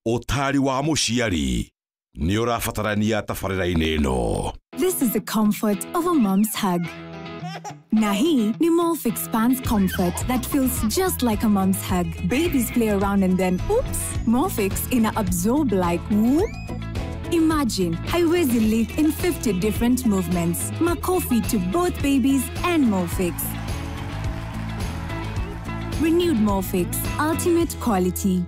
Ũtaari wa mũciari nĩ ũrabatarania tabarĩra-inĩ ĩno. This is the comfort of a mom's hug. Na hii ni Molfix Pants Comfort that feels just like a mom's hug. Babies play around and then, oops, Molfix ina absorb like whoop. Imagine haiwezi leak in 50 different movements. Makofi to both babies and Molfix. Renewed Molfix, ultimate quality.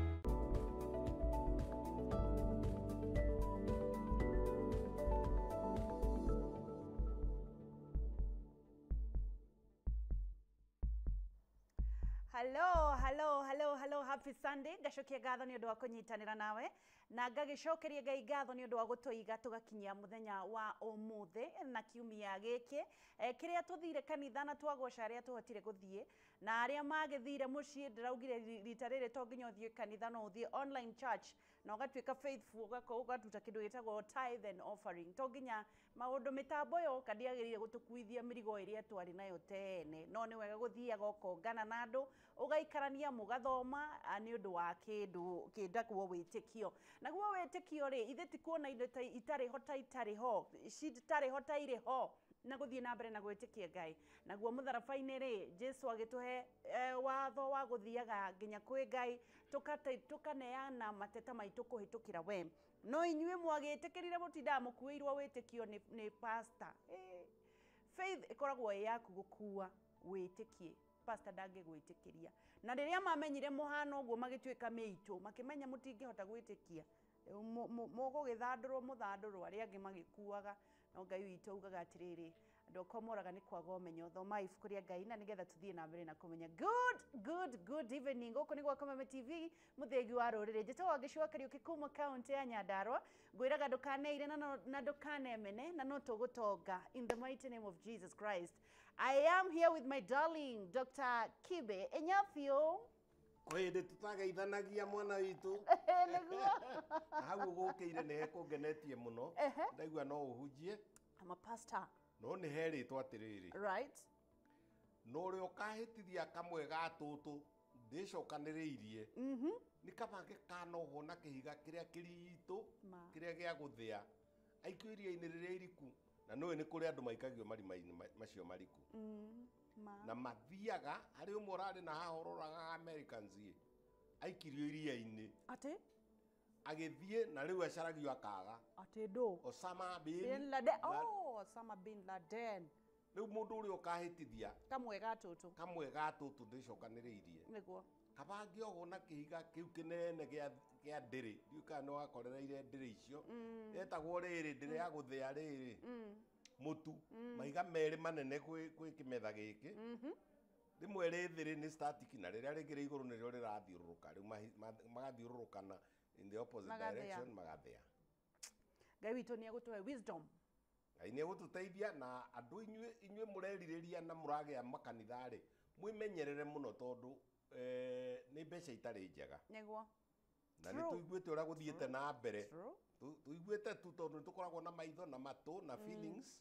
Hello, hello, hello, hello, happy Sunday. Ngacokia ngatho nĩ ũndũ wa kũnyitanĩra nawe na ngagĩcokeria Ngai ngatho nĩ ũndũ wa gũtũiga tũgakinyia mũthenya wa ũmũthĩ na kiumia gĩkĩ kĩrĩa tũthire kanitha na twagoca arĩa tũhotire gũthiĩ na arĩa magĩthire mũciĩ. Ndĩraugire rita rĩrĩ to nginya ũthiĩ kanitha, no ũthiĩ online church na ũgatuĩka faithful, ũgakorwo ũgatuta kĩndũ gĩtagwo tithe and offering. To nginya maũndũ mĩtambo yoka ndĩagĩrĩire gũtũkuithia mĩrigo ĩrĩa twarĩ nayo tene, no nĩ wega gũthiaga ũkongana na andũ, ũgaikarania, mũgathoma nĩ ũndũ wa kĩndũ kĩndagwo wĩtĩkio. Naguo wĩtĩkio rĩ, ithe ti kuona indo ta itarĩ ho ta itarĩ ho, citarĩ ho ta irĩ ho, na gũthiĩ na mbere na gwĩtĩkia Ngai. Naguo mũtharaba-inĩ rĩ, Jesu agĩtũhe watho wa gũthiaga nginya kwĩ Ngai, tũkaneana mateta maitũ kũhĩtũkĩra we. No inyuĩ mwagĩtĩkĩrire mũtindaga mũkuĩirwo wĩtĩkio nĩ pastor. Faith ĩkoragwo ĩ yaku gũkua wĩtĩkie, pastor ndangĩgwĩtĩkĩria. Na rĩrĩa mamenyire mũhano ũguo magĩtuĩka mĩitũ, makĩmenya mũtingĩhota gwĩtĩkia, mũgũgĩthandũrwo mũthandũrwo, arĩa angĩ magĩkuaga. No Ngai witũ augaga atĩrĩrĩ, andũ akwa moraga nĩ kwaga ũmenyo. Thomai ibuku rĩa Ngai na nĩgetha tũthiĩ na mbere na kũmenya. Good, good, good evening. Gũkũ nĩ gwa Kameme TV, mũthĩgi wa rũrĩrĩ. Njĩtagwo Wangeci wa Kariũki kuma kaũntĩ ya Nyandarua. Ngwĩraga ndũkaneire na ndũkanemene na no tũgũtonga in the mighty name of Jesus Christ. I am here with my darling Dr. Kibe Enyafio. Kwĩ hĩndĩ tũtageithanagia mwana witũ. Nĩguo. Na hau ũgũkĩire nĩ hekũngenetie mũno. Ndaigua no ũhunjie. I'm a pastor. No nĩ herĩtwo atĩrĩrĩ. Right. No ũrĩa ũkahĩtithia kamwe ga tũtũ ndĩcokanĩrĩirie. Nĩ kaba ngĩkanohwo na kĩhiga kĩrĩa kĩritũ, kĩrĩa gĩa gũthĩa, aikio iria-inĩ rĩrĩa iriku. Na nĩũĩ nĩ kũrĩ andũ maikagio marima-inĩ macio mariku. Na mathiaga harĩ ũmwe ũrarĩ na haha ũroraga Americans ĩ, aikirio iria-inĩ. Atĩ? Agĩthiĩ na rĩu acaragio akaga. Atĩ ndũ? Osama bin Bin Laden. Oh, Osama bin Laden. Rĩu mũndũ ũrĩa ũkahĩtithia kamwe ga tũtũ. Kamwe ga tũtũ ndĩcokanĩrĩirie. Nĩguo. Kaba ngĩohwo na kĩhiga kĩu kĩnene kĩa ndĩrĩ. Ndiũĩ kana nĩ wakorereire ndĩrĩ icio. Yetagwo rĩrĩ, ndĩrĩ ya gũthĩa rĩrĩ. Mũtu. Mahiga merĩ manene kwĩ kĩmetha gĩkĩ. Rĩmwe rĩ thĩ rĩ nĩ static na rĩrĩa rĩngĩ rĩ igũrũ nĩrĩo rĩrathiũrũrũka. Rĩu magathiũrũrũkana in the opposite direction, magathĩa. Ngai witũ nĩ egũtũhe wisdom. Ngai nĩ egũtũteithia na andũ inyuĩ mũrerirĩria na mũragĩa makanitha rĩ, mwĩmenyerere mũno tondũ nĩ mbeca itarĩ njega. Nĩguo. Na nĩ tũiguĩte ũrĩa gũthiĩte na mbere. Tũiguĩte tu tondũ nĩ tũkoragwo na maitho na matũ na feelings,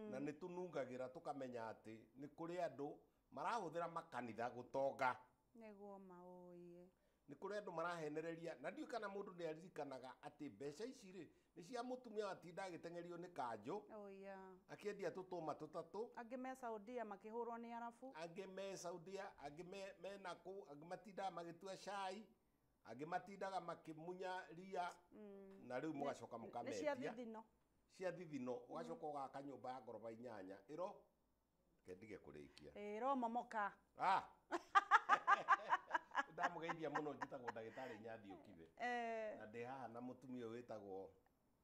na nĩ tũnungagĩra tũkamenya atĩ nĩ kũrĩ andũ marahũthĩra makanitha gũtonga. Nĩguo maũiye. Nĩ kũrĩ andũ marahenereria na ndiũĩ kana mũndũ nĩ aririkanaga atĩ mbeca ici rĩ nĩ cia mũtumia watinda agĩteng'erio nĩ kanjũ. Oh, yeah. Akĩendia tũtũma tũtatũ. Angĩ me Saudia makĩhũrwo nĩ Arabu. Angĩ me Saudia, angĩ me nakũ, angĩ matindaga magĩtua cai, angĩ matindaga makĩmunya ria, na rĩu mũgacoka mũkamendia. Nĩ cia thithino. Cia thithino, ũgacoka ũgaka nyũmba ya ngoroba 8. Ĩro, reke ndige kũrĩkia. Ĩro momoka. Ndamũgeithia mũno, njĩtagwo ndagĩtarĩ Nyathi Ũkibe. Na ndĩ haha na mũtumia ũyũ wĩtagwo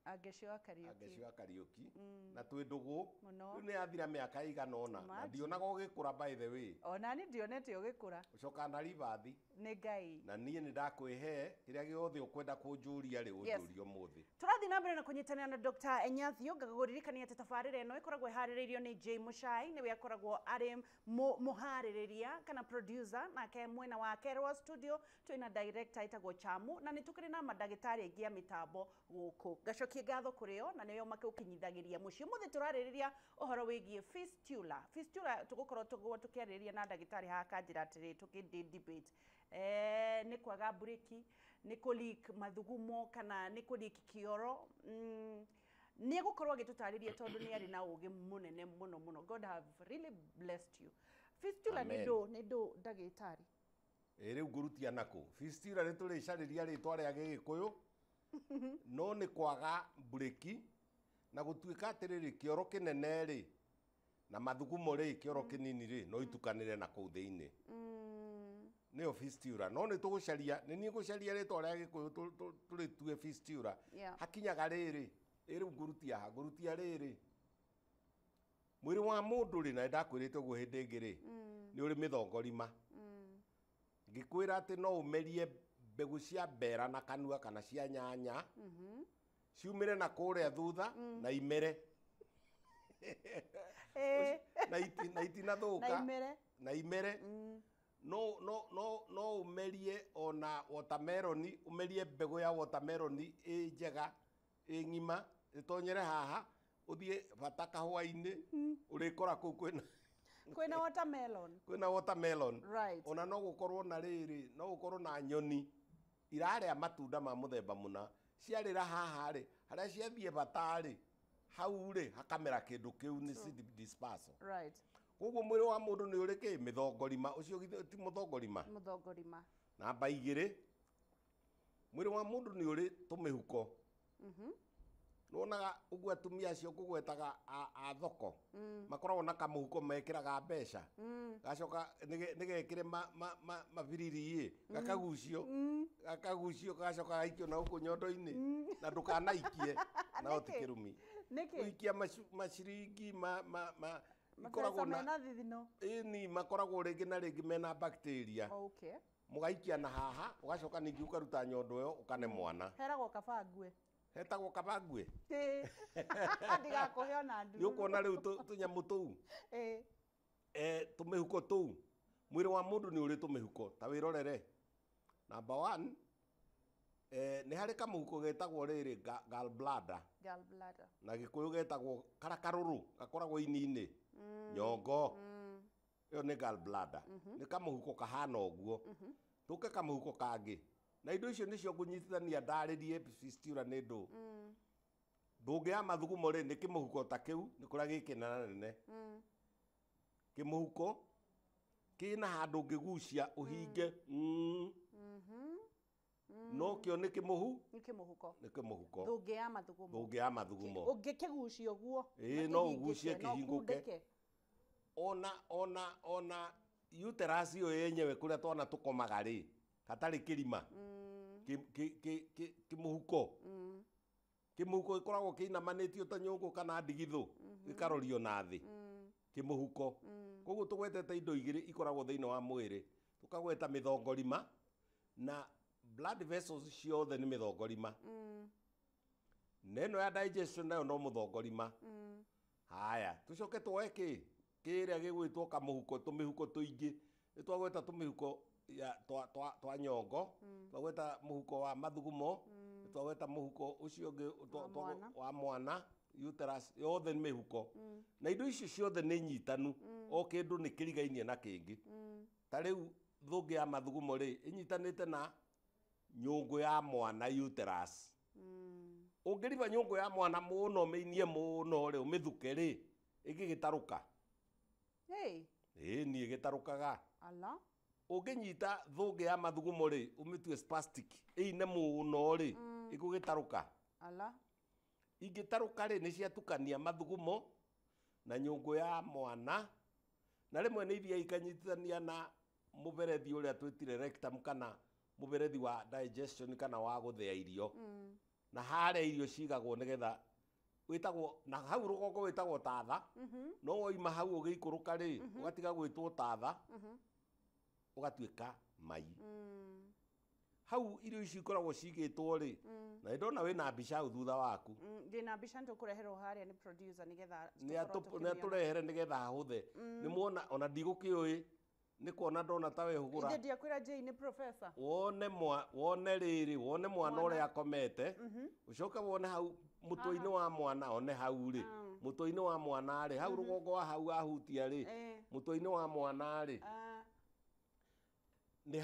Angeci wa Kariũki. Angeci wa Kariũki. Na twĩ ndũgũ. Mũno. Rĩu nĩ yathira mĩaka ĩigana ũna. Na ndionaga ũgĩkũra by the way. Ona niĩ ndionete ũgĩkũra. Ũcokaga na ribathi. Nĩ Ngai. Na niĩ nĩ ndakwĩhe kĩrĩa gĩothe ũkwenda kũnjũria rĩ, ũnjũrie ũmũthĩ. Tũrathiĩ na mbere na kũnyitanĩra na Dr. Enyathio, ngagũririkania atĩ tabarĩra ĩno ĩkoragwo ĩharĩrĩirio nĩ J Muchai, nĩwe akoragwo arĩ mũharĩrĩria kana producer, nake mwena wa kerĩ wa studio twĩna director ĩtagwo Chamu, na nĩ tũkĩrĩ na mandagĩtarĩ aingĩ a mĩtambo gũkũ. Ngacokia ngatho kũrĩ o na nĩo makĩũkinyithagĩria mũciĩ. Ũmũthĩ tũrarĩrĩria ũhoro wĩgiĩ fistula. Fistula tũgũkorwo tũkĩarĩrĩria na ndagĩtarĩ haha akanjĩra atĩrĩ, tũkĩ debate. Nĩ kwaga mburĩki, nĩ kũ leak mathugumo kana nĩ kũ leak kĩoro. Nĩ egũkorwo agĩtũtarĩria tondũ nĩ arĩ na ũgĩ mũnene mũno mũno. God have really blessed you. Fistula nĩ Amen. ndũ nĩ ndũ ndagĩtarĩ? Ĩ rĩu ngũrutia nakũ fistula? Nĩ tũrĩcarĩria rĩtwa rĩa Gĩgĩkũyũ, no nĩ kwaga mburĩki na gũtuĩka atĩrĩrĩ, kĩoro kĩnene rĩ na mathugumo rĩ, kĩoro kĩnini rĩ, no itukanĩre na kũu thĩinĩ, nĩyo fistula. No nĩ tũgũcaria, nĩ niĩ ngũcaria rĩtwa rĩa Gĩkũyũ tũrĩtue fistula. Hakinyaga rĩrĩ, ĩ rĩu ngũrutia ha? Ngũrutia rĩrĩ, mwĩrĩ wa mũndũ rĩ, na nĩndakwĩrĩte ũguo hĩndĩ ĩngĩ rĩ, nĩ ũrĩ mĩthongorima. Ngĩkwĩra atĩ no ũmerie mbegũ cia mbera na kanua kana cia nyanya ciumĩre na kũrĩa thutha na imere na itinathũka. Na imere. Na imere. No ũmerie ona watermelon, ũmerie mbegũ ya watermelon ĩ njega, ĩ ng'ima, ĩtonyere haha, ũthiĩ bata kahũa-inĩ, ũrĩkora kũu kwĩna Kwĩna watermelon. Kwĩna watermelon. Ona no gũkorwo na rĩrĩ, no gũkorwo na nyoni irarĩa matunda ma mũthemba mũna, ciarĩra haha rĩ, harĩa ciathiĩ bata rĩ, hau rĩ hakamera kĩndũ kĩu, nĩ seed dispersal. Koguo mwĩrĩ wa mũndũ nĩ ũrĩ kĩ mĩthongorima. Ũcio githĩ ti mũthongorima? Mũthongorima. Namba 2, mwĩrĩ wa mũndũ nĩ ũrĩ tũmĩhuko. Nĩwonaga ũguo atumia acio ngũgwetaga a thoko makoragwo na kamũhuko mekĩraga mbeca, gacoka nĩgekĩre mabiriri ĩ, gakagucio, gakagucio, gagacoka gaikio na gũkũ nyondo-inĩ, na ndũkanaikie nao ti Nĩkĩ? kĩrumi. Nĩkĩ? Gũikia maciringi ma ikoragwo Mbeca na mena thithino. Ĩni, makoragwo rĩngĩ na rĩngĩ mena bacteria. Mũgaikia na haha, ũgacoka ningĩ ũkaruta nyondo ĩyo ũkane mwana. Heragwo kaba ngue. Hetagwo kaba ngue. Ĩ. Ndigakũhe ona Nĩ ndururu. ũkuona rĩu tũnyamũ tũu, tũmĩhuko tũu. Mwĩrĩ wa mũndũ nĩ ũrĩ tũmĩhuko. Ta wĩrorere number 1, nĩ harĩ kamũhuko getagwo rĩrĩ gallbladder. Gallbladder. Na Gĩkũyũ getagwo karakarũrũ, gakoragwo ini-inĩ, nyongo ĩyo nĩ gallbladder, nĩ kamũhuko kahana ũguo. Tũke kamũhuko kangĩ, na indo icio nĩcio ngũnyitithania ndarĩrie fistula nĩ ndũ. Thũngĩ ya mathugumo rĩ, nĩ kĩmũhuko ta kĩu, nĩ kũrĩa gĩkĩnena nene, kĩmũhuko kĩna handũ ũngĩgucia ũhinge, no kĩo nĩ kĩmũhu Nĩ kĩmũhuko. Nĩ kĩmũhuko. Thũngĩ ya mathugumo. Thũngĩ ya mathugumo. Ũngĩkĩgucia ũguo Ĩĩ, na no kĩhingĩke, ũgucie no kĩhingũke. kundĩke. Ona uterus ĩyo yenyewe, kũrĩa twana tũkomaga rĩ, hatarĩ kĩrima, kĩmũhuko, kĩmũhuko gĩkoragwo kĩinamanĩtio ta nyũngũ kana ndigithũ, gĩkarorio na thĩ, kĩmũhuko. Koguo tũgwetete indo igĩrĩ ikoragwo thĩinĩ wa mwĩrĩ, tũkagweta mĩthongorima na blood vessels ciothe nĩ mĩthongorima, na ĩno ya digestion nayo no mũthongorima. Haya, tũcoke tuoe kĩ kĩrĩa gĩgwĩtwo kamũhuko, tũmĩhuko tũingĩ. Nĩ twagweta tũmĩhuko ya twa nyongo, twagweta mũhuko wa mathugumo, twagweta mũhuko ũcio ũngĩ Wa mwana. Wa mwana, uterus, yothe nĩ mĩhuko. Na indo icio ciothe nĩ nyitanu, o kĩndũ nĩ kĩrigainie na kĩngĩ. Ta rĩu thũngĩ ya mathugumo rĩ, ĩnyitanĩte na nyũngũ ya mwana, uterus. Ũngĩriba nyũngũ ya mwana mũno, mĩinie mũno rĩ, ũmĩthuke rĩ, ĩngĩgĩtarũka. Hey. Ĩĩ, niĩ gĩtarũkaga. Ala. Ũngĩnyita thũngĩ ya mathugumo rĩ, ũmĩtue spastic, ĩine mũno rĩ, ĩgũgĩtarũka. Ala. Ingĩtarũka rĩ, nĩ ciatukania mathugumo na nyũngũ ya mwana, na rĩmwe nĩ ithiaga ikanyitithania na mũberethi ũrĩa twĩtire rectum, kana mũberethi wa digestion kana wa gũthĩa irio, na harĩa irio cigagwo nĩgetha wĩtagwo na hau rũgongo wĩtagwo tatha. No woima hau ũgĩikũrũka rĩ, ũgatiga gwĩtwo tatha, ũgatuĩka mai. Hau irio ici ikoragwo cigĩtwo rĩ, na nĩ ndona wĩna mbica hau thutha waku. Ndĩna mbica, nĩtũkũreherwo harĩa nĩ producer nĩgetha nĩ tũkorwo atũ- nĩ tũkĩmĩona. Atũrehere nĩgetha hahũthe. Nĩ muona ona ndigũkĩũĩ, nĩ kuona ndona ta wehũgũra. Ithe ndiakwĩra Jay nĩ professor. Wone mwa wone rĩrĩ, wone mwana Mwana. ũrĩa akomete, ũcoke wone hau mũtwe-inĩ wa mwana, one hau rĩ, mũtwe-inĩ wa mwana rĩ, hau rũgongo wa hau ahutia rĩ, mũtwe-inĩ wa mwana rĩ. Ah. Nĩ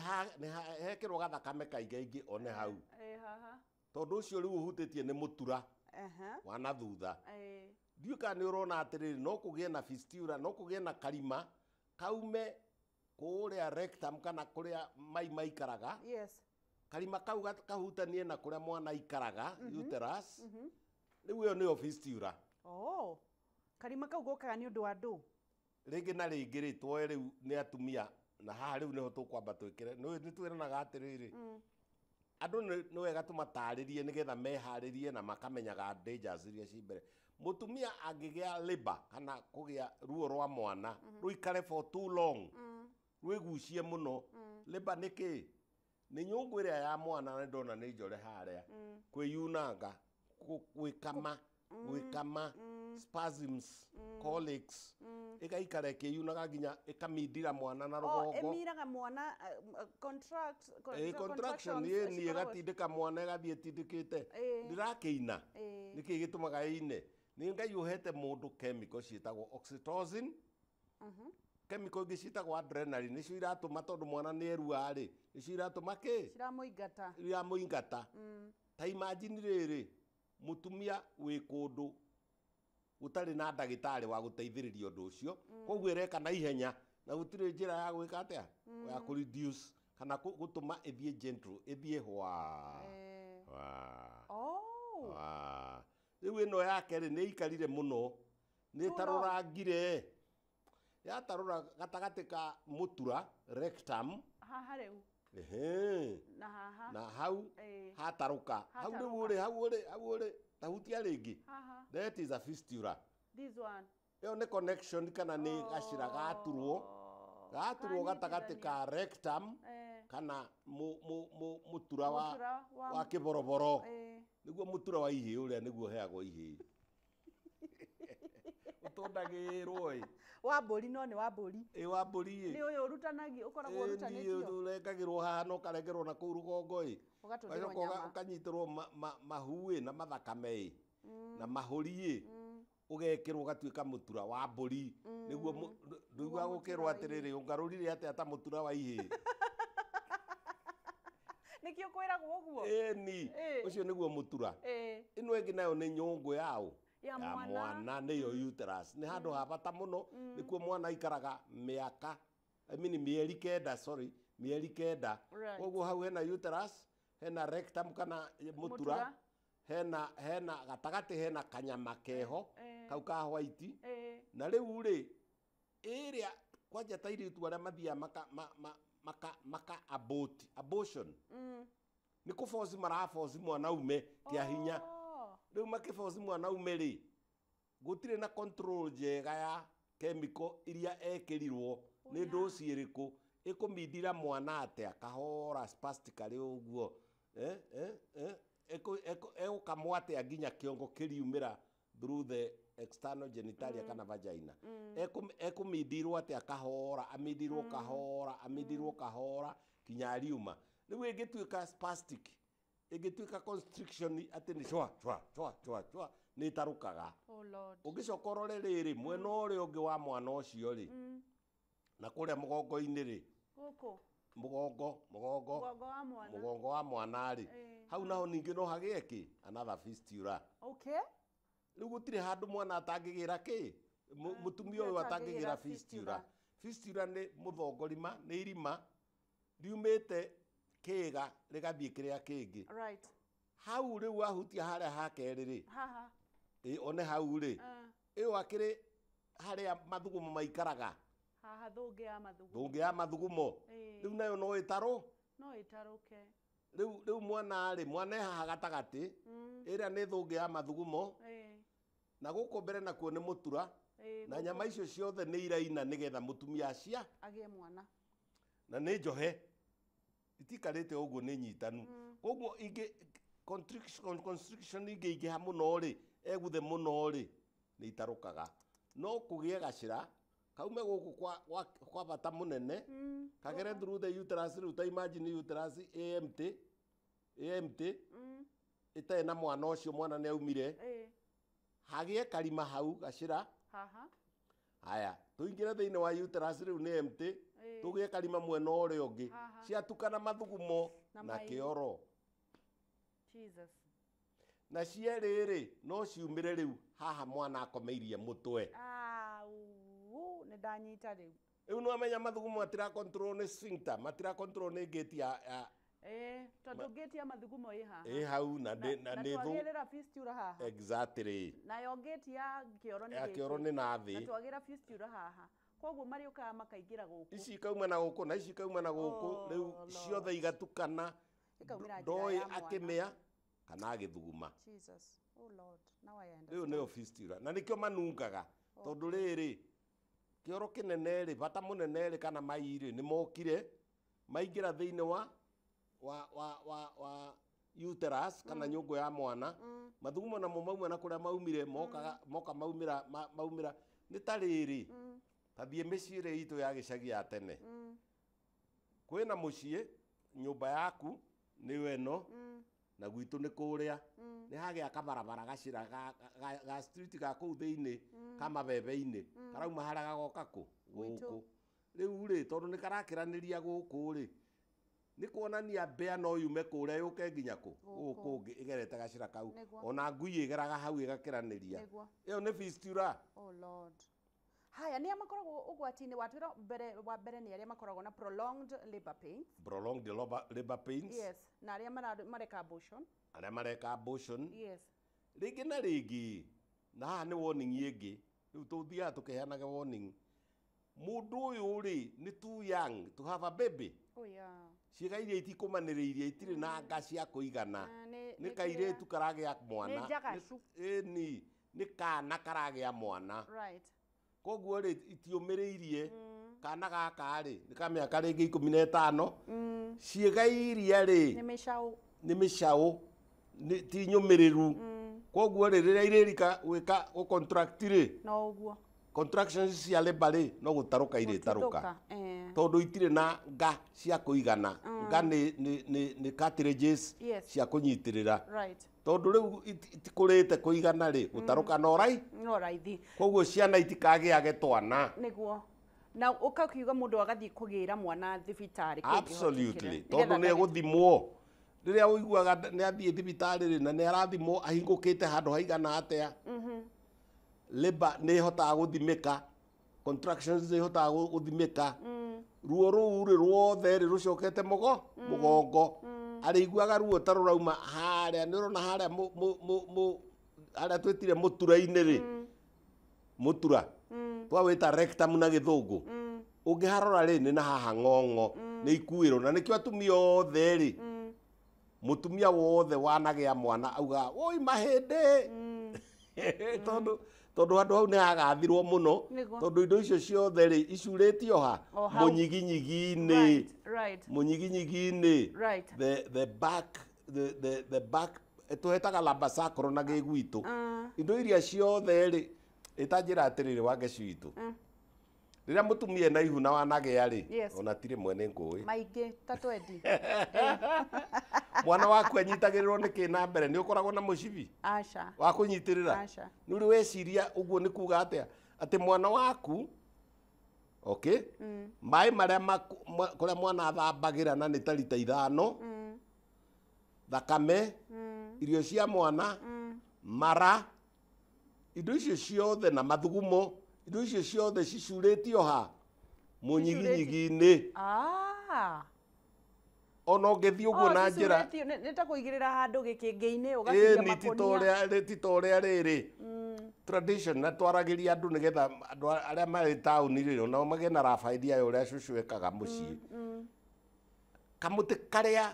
hekĩrwo gathakame kaingaingĩ one hau. Haha. Tondũ ũcio rĩu ũhutĩtie nĩ mũtura wa na thutha. Ndiũĩ kana nĩ ũrona atĩrĩrĩ, no kũgĩe na fistula, no kũgĩe na karima kaume kũrĩa rectum kana kũrĩa mai maikaraga. Yes. Karima kau kahutanie na kũrĩa mwana aikaraga, uterus. Rĩu ĩyo nĩyo fistula. Oh. Karima kau gokaga nĩ ũndũ wa ndũ. Rĩngĩ na rĩngĩ rĩ, tuoe rĩu nĩ atumia na haha rĩu nĩho tũkwamba twĩkĩre. Nĩ twĩranaga atĩrĩrĩ, andũ nĩ wega tũmatarĩrie nĩgetha meharĩrie na makamenyaga dangers iria ci mbere. Mũtumia angĩgĩa labor kana kũgĩa ruo rwa mwana rũikare for too long, rwĩgucie mũno. Labor nĩ kĩ? Nĩ nyũngũ ĩrĩa ya mwana na ndona nĩ njore harĩa, kwĩyunanga, gwĩkama, gwĩkama, spasms, colics, ĩgaikara ĩkĩyunaga nginya ĩkamindira mwana na rũgongo. Ĩmiraga mwana contraction ĩni ĩgatindĩka mwana ĩgathiĩ ĩtindĩkĩte. Ndĩrakĩina. Nĩkĩ gĩtũmaga ĩine? Nĩ Ngai ũhete mũndũ chemical ciĩtagwo oxytocin. Chemical ingĩ ciĩtagwo adrenaline, nĩcio iratũma tondũ mwana nĩ erua rĩ, nĩcio iratũma kĩ? Ciramũingata. Iramũingata. Ta imagine rĩrĩ, mũtumia wĩ kũndũ gũtarĩ na ndagĩtarĩ wa gũteithĩrĩria ũndũ ũcio, koguo ĩreka na ihenya na gũtirĩ njĩra ya gwĩka atĩa, ya kũ reduce kana gũtũma ĩthiĩ gentle, ĩthiĩ hwa hwa hwa. Rĩu ĩno yake rĩ, nĩ ĩikarire mũno, nĩ ĩtarũrangire, yatarũra gatagatĩ ka mũtura rectum haha rĩu na haha na hau hatarũka hau rĩu ũrĩ hau ũrĩ hau ũrĩ tahutia rĩngĩ. That is a fistula. This one. Ĩyo nĩ connection kana nĩ gacĩra gaturwo, gaturwo gatagatĩ ka rectum kana mũtura wa kĩboroboro. Nĩguo mũtura wa ihĩĩ ũrĩa nĩguo ũheagwo ihĩĩ. Ũtũndagĩrwo ĩ. Wa mbũri no nĩ wa mbũri. Ĩ wa mbũri ĩ. Nĩ ũyũ ũrutanagio, ũkoragwo ũrutanĩtio. Ĩ ũrengagĩrwo haha na ũkarengerwo na kũu rũgongo ĩ. Ũgatũndĩrwo nyama. Ũkanyitĩrwo mahu ĩ na mathakame ĩ na mahũri ĩ. Ũgekĩrwo ũgatuĩka mũtura wa mbũri. Nĩguo ndũiguaga gũkĩrwo atĩrĩrĩ, ũngarũrire atĩa ta mũtura wa ihĩĩ. Nĩkĩo kwĩragwo ũguo? Ĩni, ũcio nĩguo mũtura. Ĩno ĩngĩ nayo nĩ nyũngũ yaũ. Ya mwana nĩyo uterus. Nĩ handũ ha bata mũno, nĩkuo mwana aikaraga mĩaka, I mean mĩeri kenda, sorry, mĩeri kenda. Koguo hau hena uterus, hena rectum kana mũtura, hena gatagatĩ hena kanyama keho, kau ka white. Na rĩu rĩ, ĩrĩa kwanja ta airĩtu arĩa mathiaga maka abort, abortion. Nĩ kũboci maraboci mwana ume kĩa hinya. Rĩu makĩboci mwana ume rĩ, gũtirĩ na control njega ya chemical iria ekĩrirwo nĩ dose ĩrĩkũ ĩkũmindira mwana atĩa kahora spastically ũguo, egũkamwo atĩa nginya kĩongo kĩriumĩra through the external genitalia kana vagina. Ekũmindirwo atĩa kahora, amindirwo kahora, amindirwo kahora kinya ariuma. Rĩu ĩngĩtuĩka spastic, ĩngĩtuĩka constriction atĩ nĩ cwa cwa cwa cwa cwa nĩ ĩtarũkaga. Ũngĩcoka ũrore rĩrĩ mwena ũrĩa ũngĩ wa mwana ũcio rĩ, na kũrĩa mũgongo-inĩ rĩ, gũkũ mũgongo mũgongo mũgongo wa mwana rĩ, hau naho ningĩ no hagĩe kĩ another fistula. Okay. Rĩu gũtirĩ handũ mwana atangĩgĩra kĩ, mũtumia ũyũ atangĩgĩra fistula. Fistula nĩ mũthongorima, nĩ irima riumĩte kĩga rĩgathiĩ kĩrĩa kĩngĩ. Right. Hau rĩu wahutia harĩa ha kerĩ rĩ, haha one hau rĩ, ĩyo akĩrĩ harĩa mathugumo maikaraga. Haha thũngĩ ya mathugumo. Thũngĩ ya mathugumo. Rĩu nayo no ĩtarũ? No ĩtarũke. Rĩu mwana rĩ, mwana e haha gatagatĩ, ĩrĩa nĩ thũngĩ ya mathugumo, na gũkũ mbere nakuo nĩ mũtura, na nyama icio ciothe nĩ iraina nĩgetha mũtumia acia agĩe mwana. Na nĩ njohe. Itikarĩte ũguo nĩ nyitanu. Koguo ingĩ constriction ingĩingĩha mũno rĩ, eguthe mũno rĩ, nĩ itarũkaga. No kũgĩe gacĩra kaume gũkũ kwa bata mũnene, kagere through the uterus. Rĩu ta imagine uterus AMT, AMT ĩtarĩ na mwana ũcio, mwana nĩ aumire, hagĩe karima hau gacĩra. Haha. Haya, tũingĩre thĩinĩ wa uterus rĩu nĩ empty, Tũgĩe karima mwena ũrĩa ũngĩ. Ciatukana mathugumo na kĩoro. Jesus. Na cierĩ rĩ no ciumĩre rĩu haha mwana akomeirie mũtwe. Nĩ ndanyita rĩu. Rĩu nĩ wamenya mathugumo matira control nĩ sphincter, matira control nĩ gate ya Tondũ gate ya mathugumo ĩ haha. Ĩ hau na nĩ na twagĩrĩra fistula haha. Exactly. Nayo gate ya kĩoro nĩ ya kĩoro nĩ na thĩ. Na twagĩra fistula haha. Koguo marĩũkaga makaingĩra gũkũ. Ici ikauma na gũkũ na ici ikauma na gũkũ. Rĩu ciothe igatukana. Ikaumĩra njĩra ya Ndoĩ mwana. akĩmĩa kana agĩthuguma. Jesus. Oh Lord, now I understand. Rĩu nĩyo fistula. Na nĩkĩo manungaga. Tondũ rĩrĩ kĩoro kĩnene rĩ, bata mũnene rĩ kana mai rĩ nĩ mokire maingĩra thĩinĩ wa uterus kana nyũngũ ya mwana. Mathugumo namo mauma na kũrĩa maumire moka maumĩra maumĩra nĩ ta rĩrĩ. Ta thiĩ mĩciĩ ĩrĩa itũ ya gĩcagi ya tene. Kwĩna mũciĩ nyũmba yaku nĩyo ĩno na gwitũ nĩ kũrĩa. Nĩ hagĩa kabarabara gacĩra ga street ga kũu thĩinĩ ka mabebe-inĩ karauma harĩa gagoka kũ gũkũ. Rĩu rĩ tondũ nĩ karakĩranĩria gũkũ rĩ nĩ kuonania mbĩa no yume kũrĩa yũke nginya kũ gũkũ ũngĩ ĩgerete gacĩra kau. Ona ngui ĩgeraga hau ĩgakĩranĩria. Ĩyo nĩ fistula. Oh Lord. Haya nĩ makoragwo ũgwati-inĩ watwĩra mbere wa mbere nĩ arĩa makoragwo na prolonged labor pains. Prolonged labor pains. Yes, na arĩa mareka abortion. Arĩa mareka abortion. Yes. Rĩngĩ na rĩngĩ na haha nĩ warning ĩngĩ. Rĩu tũthiaga tũkĩheanaga warning. Mũndũ ũyũ rĩ nĩ too young to have a baby. Oh yeah. Ciĩga iria itikũmanĩrĩirie itirĩ na nga cia kũigana. Nĩ kairĩtu karagĩa mwana. Nĩ njagacu. Ĩni, nĩ kana karagĩa mwana. Right. Koguo rĩ itiũmĩrĩirie kana gaka rĩ nĩ ka mĩaka rĩngĩ 15. Ciĩga iria rĩ nĩ mĩcaũ. Nĩ ti nyũmĩrĩru. Koguo rĩ rĩrĩa irĩrika gwĩka gũ contract rĩ no ũguo contractions cia labor rĩ no gũtarũka irĩtarũka. Tondũ itirĩ na nga cia kũigana. Nga nĩ cartilages cia kũnyitĩrĩra. Right. Tondũ rĩu itikũrĩte kũigana rĩ gũtarũka no no raithi. Koguo ciana itikagĩage twana. Nĩguo. Na ũkakiuga mũndũ agathiĩ kũgĩra mwana thibitarĩ. Absolutely. Tondũ nĩ egũthimwo. Rĩrĩa ũiguaga nĩ athiĩ thibitarĩ rĩ na nĩ arathimwo ahingũkĩte handũ haigana atĩa. Labor nĩ ĩhotaga gũthimĩka. Contractions nĩ ihotaga gũthimĩka. Ruo rũu rĩ ruothe rĩ rũcokete mũgongo. Arĩiguaga ruo ta rũrauma harĩa nĩ ũrona harĩa harĩa twĩtire mũtura-inĩ rĩ. Mũtura. Twawĩta rectum na gĩthũngũ. Ũngĩharora rĩ nĩ na haha ng'ong'o nĩ ikuĩrwo na nĩkĩo atumia othe rĩ mũtumia wothe wanagĩa mwana auga oi mahĩndĩ. Tondũ handũ hau nĩ hagathirwo mũno. Tondũ indo icio ciothe rĩ icurĩtio ha mũnyiginyigi-inĩ. Mũnyiginyigi-inĩ. The back the back tũhetaga lumbar na gĩgwitũ. Indo iria ciothe rĩ ĩtanjĩra atĩrĩrĩ Wangeci witũ. Rĩrĩa mũtumia ena ihu na wanagĩa rĩ ona tirĩ mwene ngũĩ. Maingĩ ta twendi. Mwana waku anyitagĩrĩrwo nĩ kĩ na mbere nĩ ũkoragwo na mũcibi? Aca. Wa kũnyitĩrĩra? Aca. Nĩ ũrĩ weciria ũguo nĩ kuga atĩa? Atĩ mwana waku okay? Maĩ marĩa kũrĩa mwana athambagĩra na nĩ ta rita 5. Thakame, irio cia mwana, mara, indo icio ciothe na mathugumo, indo icio ciothe cicurĩtio ha mũnyiginyigi-inĩ. Ona ũngĩthiĩ ũguo na njĩra nĩ ta kũigĩrĩra handũ gĩkĩngĩ-inĩ ũgacuria makũnia. Ti ta ũrĩa rĩrĩ tradition na twaragĩria andũ nĩgetha andũ arĩa marĩ taũni rĩ onao magĩe na rough idea ya ũrĩa cũcũ ekaga mũciĩ. Kamũtĩ karĩa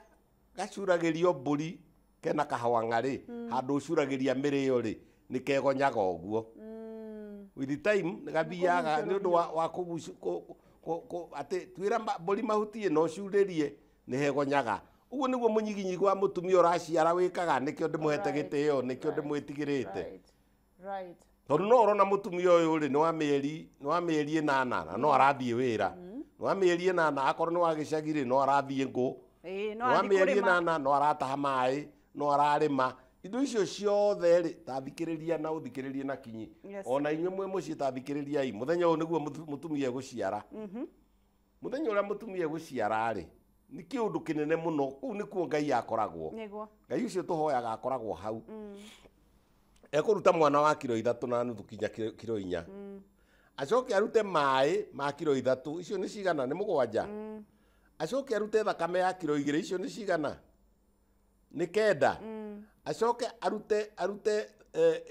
gacuragĩrio mbũri kena kahwang'a rĩ handũ ũcuragĩria mĩrĩo rĩ nĩ kegonyaga ũguo. With the time nĩ gathiaga nĩ ũndũ wa atĩ twĩra mbũri mahuti ĩno ũcurĩrie nĩ hegonyaga. Ũguo nĩguo mũnyiginyigi wa mũtumia ũraciara wĩkaga nĩkĩo ndĩmũhete gĩtĩo nĩkĩo ndĩmwĩtigĩrĩte. Tondũ no ũrona mũtumia ũyũ rĩ nĩ wa mĩeri 8 na no arathiĩ wĩra. Nĩ wa mĩeri 8 akorwo nĩ wa gĩcagi rĩ no arathiĩ ngũ. Nĩ wa mĩeri 8 no arataha maĩ no ararĩma. Indo icio ciothe rĩ ta thikĩrĩria na ũthikĩrĩrie na kinyi. Ona inyuĩ mwĩ mũciĩ ta thikĩrĩriai mũthenya ũyũ nĩguo mũtumia egũciara. Muthenya uria mutumia guciara ri ni kiundu kinene muno kuu nikuo Ngai akoragwo. Niguo. Ngai ucio tuhoyaga akoragwo hau. Ekuruta mwana wa kiro 3.5 kinya kiro 4. Acoke arute mai ma kiro 3 icio ni cigana ni 7. Acoke arute thakame ya kiro 2 icio ni cigana ni 9. Acoke arute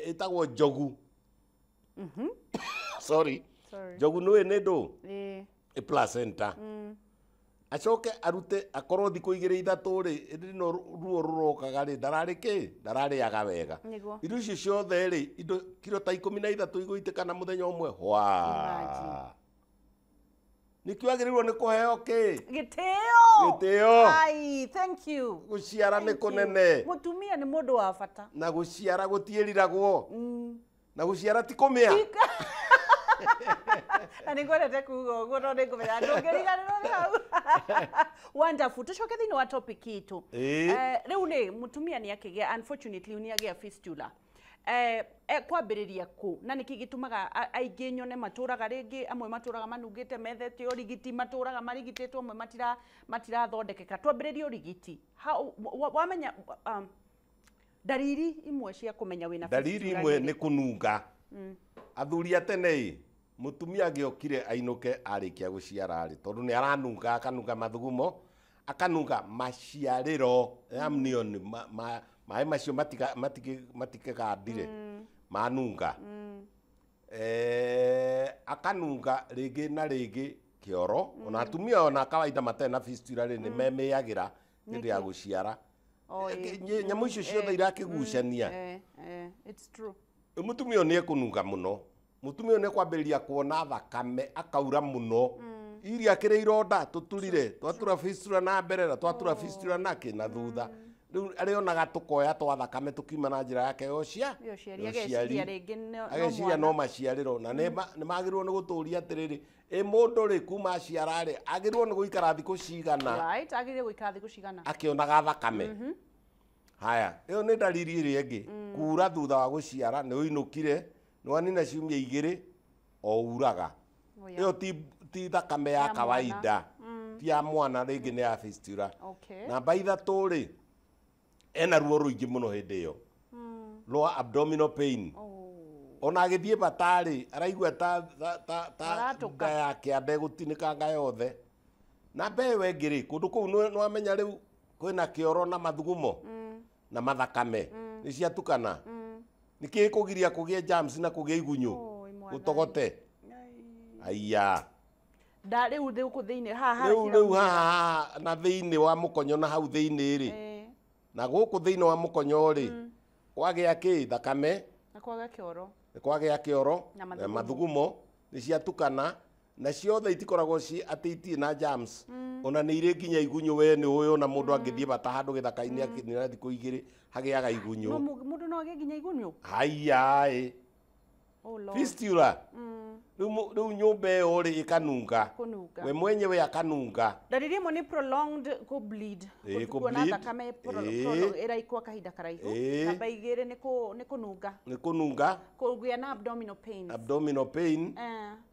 itagwo njogu. Sorry. Njogu nĩ nĩ ndũ? Ĩ placenta. Acoke arute akorwo thikũ 2 3 rĩ ĩndĩ no ruo rũrokaga rĩ ndararĩ kĩ ndararĩaga wega. Indo icio ciothe rĩ indo kiro ta 13 igũitĩka na mũthenya ũmwe hwa. Nĩkĩo agĩrĩirwo nĩ kũheo kĩ? Gĩtĩo. Gĩtĩo. Ai, thank you. Gũciara nĩ kũnene. Mũtumia nĩ mũndũ wa bata. Na gũciara gũtiĩriragwo. Na gũciara ti kũmĩa. Na nĩngwendete kuga ũguo no nĩngũmenya ndũngĩriganĩrwo nĩ hau. Wonderful. Tũcoke thĩinĩ wa topic itũ. Rĩu nĩ mũtumia nĩ akĩgĩa, unfortunately nĩ agĩa fistula. Kwambĩrĩria kũ na nĩkĩ gĩtũmaga aingĩ nyone matũraga rĩngĩ amwe matũraga manungĩte methete ũrigiti matũraga marigitĩtwo amwe matirathondekeka. Twambĩrĩrie ũrigiti. Wamenya dariri imwe cia kũmenya wĩna fistula. Dariri imwe nĩ kũnunga. Athuri a tene mutumia agĩokire ainũke arĩkia gũciara rĩ tondũ nĩ aranunga akanunga mathugumo akanunga maciarĩro amnion maĩ macio matikegandire manunga. Akanunga rĩngĩ na rĩngĩ kĩoro. Ona atumia ona kawaida matarĩ na fistula rĩ nĩ memĩagĩra hĩndĩ ya gũciara. Nyamũ icio ciothe irakĩgucania. It's true. Mũtumia ũyũ nĩ ekũnunga mũno. Mũtumia ũyũ nĩ kwambĩrĩria kuona thakame akaura mũno. Iria kĩrĩ ironda tũturire twatura fistula na mbere na twatura fistula nake na thutha. Rĩu arĩonaga tũkoya twa thakame tũkiuma na njĩra yake ya ũciari. Ageciria no maciarĩro na nĩ magĩrĩirwo nĩ gũtũria atĩrĩrĩ ĩ mũndũ rĩ kuma aciara rĩ agĩrĩirwo nĩ gũikara thikũ cigana. Right, agĩrĩirwo gũikara thikũ cigana akĩonaga thakame. Haya, ĩyo nĩ dariri ĩrĩa ĩngĩ. Kura thutha wa gũciara nĩ ũinũkire nĩ wanina ciumia 2 o uraga. Ĩyo ti thakame ya kawaida. Ti ya mwana rĩngĩ nĩ ya fistula. Namba 3 rĩ ena ruo rũingĩ mũno hĩndĩ ĩyo. Rwa abdominal pain. Ona agĩthiĩ batarĩ araigua ta nda yake ndegũtinĩkanga yothe. Namba ĩyo ĩngĩ rĩ kũndũ kũu nĩ wamenya rĩu kwĩna kĩoro na mathugumo na mathakame nĩ ciatukana. Nĩkĩ gĩkũgiria kũgĩe germs na kũgĩe igunyũ ũtogote. Aiya. Nda rĩu gũkũ thĩinĩ haha rĩu haha na thĩinĩ wa mũkonyo na hau thĩinĩ rĩ na gũkũ thĩinĩ wa mũkonyo rĩ kwagĩa kĩ thakame na kwagĩa kĩoro kwagĩa kĩoro na mathugumo nĩ ciatukana na ciothe itikoragwo ci atĩ itirĩ na germs. Ona nĩ irĩ nginya igunyũ we nĩ ũĩ ona mũndũ angĩthiĩ bata handũ gĩthaka-inĩ akĩnina thikũ 2 hagĩaga igunyũ. Mũndũ no agĩe nginya igunyũ? Haiya ĩ. Fistula. Rĩu nyũmba ĩyo rĩ ĩkanunga. We mwenyewe akanunga. Dariri ĩmwe nĩ prolonged kũ bleed. Kuona thakame ĩraikwo kahinda karaihu. Namba 2 nĩ kũnunga. Nĩ kũnunga. Kũgĩa na abdominal pain. Abdominal pain.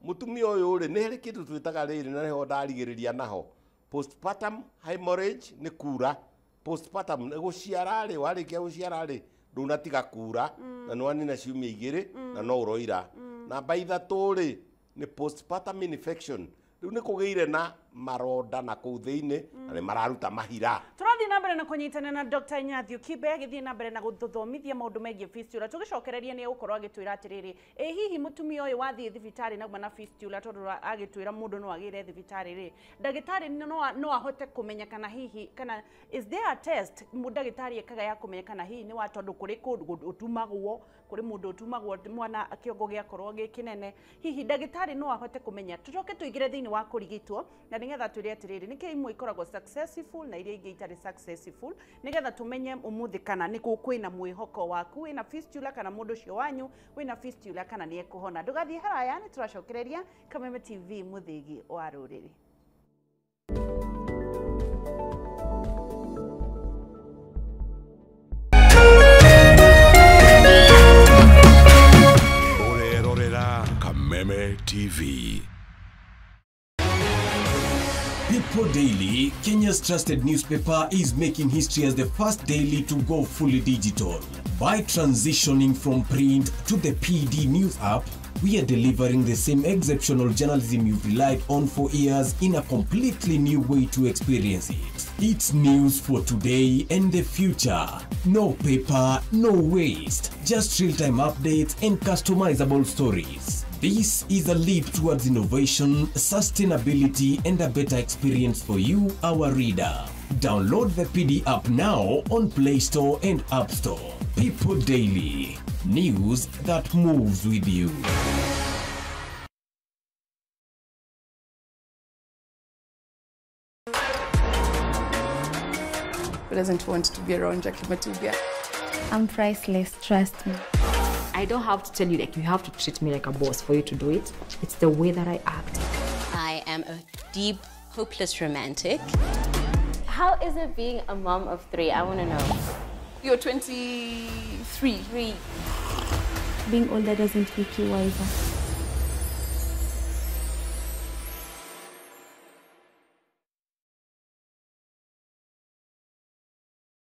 Mũtumia ũyũ rĩ nĩ harĩ kĩndũ twĩtaga rĩrĩ na nĩho ndarigĩrĩria naho. Postpartum hemorrhage nĩ kura. Postpartum nĩ gũciara rĩ warĩkia gũciara rĩ ndũnatiga kura na nĩ wanina ciumia 2 na no ũroira. Namba 3 rĩ nĩ postpartum infection. Rĩu nĩ kũgĩire na maronda na kũu thĩinĩ na nĩ mararuta mahira. Tũrathiĩ na mbere na kũnyitana na Dr. Nyathio Kibe agĩthiĩ na mbere na gũtũthomithia maũndũ megiĩ fistula. Tũgĩcokereria nĩ egũkorwo agĩtwĩra atĩrĩrĩ ĩ hihi mũtumia ũyũ wathiĩ thibitarĩ na auma na fistula tondũ agĩtwĩra mũndũ no agĩre thibitarĩ rĩ ndagĩtarĩ no ahote kũmenya kana hihi kana is there a test ndagĩtarĩ ekaga ya kũmenya kana hihi nĩ wa tondũ kũrĩ kũndũ ũtumagwo kũrĩ mũndũ ũtumagwo mwana kĩongo gĩakorwo gĩ kĩnene hihi ndagĩtarĩ no ahote kũmenya. Tũcoke tũingĩre thĩinĩ wa kũrigitwo na nĩgetha twĩre atĩrĩrĩ nĩkĩ imwe ikoragwo successful na iria ingĩ itarĩ successful nĩgetha tũmenye ũmũthĩ kana nĩ kwĩna mwĩhoko waku wĩna fistula kana mũndũ ũcio wanyu wĩna fistula kana nĩ ekũhona. Ndũgathiĩ haraya nĩ tũracokereria Kameme TV mũthĩgi wa rũrĩrĩ. Ũrerorera Kameme TV. People Daily, Kenya's trusted newspaper, is making history as the first daily to go fully digital. By transitioning from print to the PD News app, we are delivering the same exceptional journalism you've relied on for years in a completely new way to experience it. It's news for today and the future. No paper, no waste. Just real-time updates and customizable stories. This is a leap towards innovation, sustainability, and a better experience for you, our reader. Download the PD app now on Play Store and App Store. People Daily. News that moves with you. Who doesn't want to be around Jackie Matubia? I'm priceless, trust me. I don't have to tell you, like, you have to treat me like a boss for you to do it. It's the way that I act. I am a deep, hopeless romantic. How is it being a mom of three? I want to know. You're 23. Three. Being older doesn't make you wiser.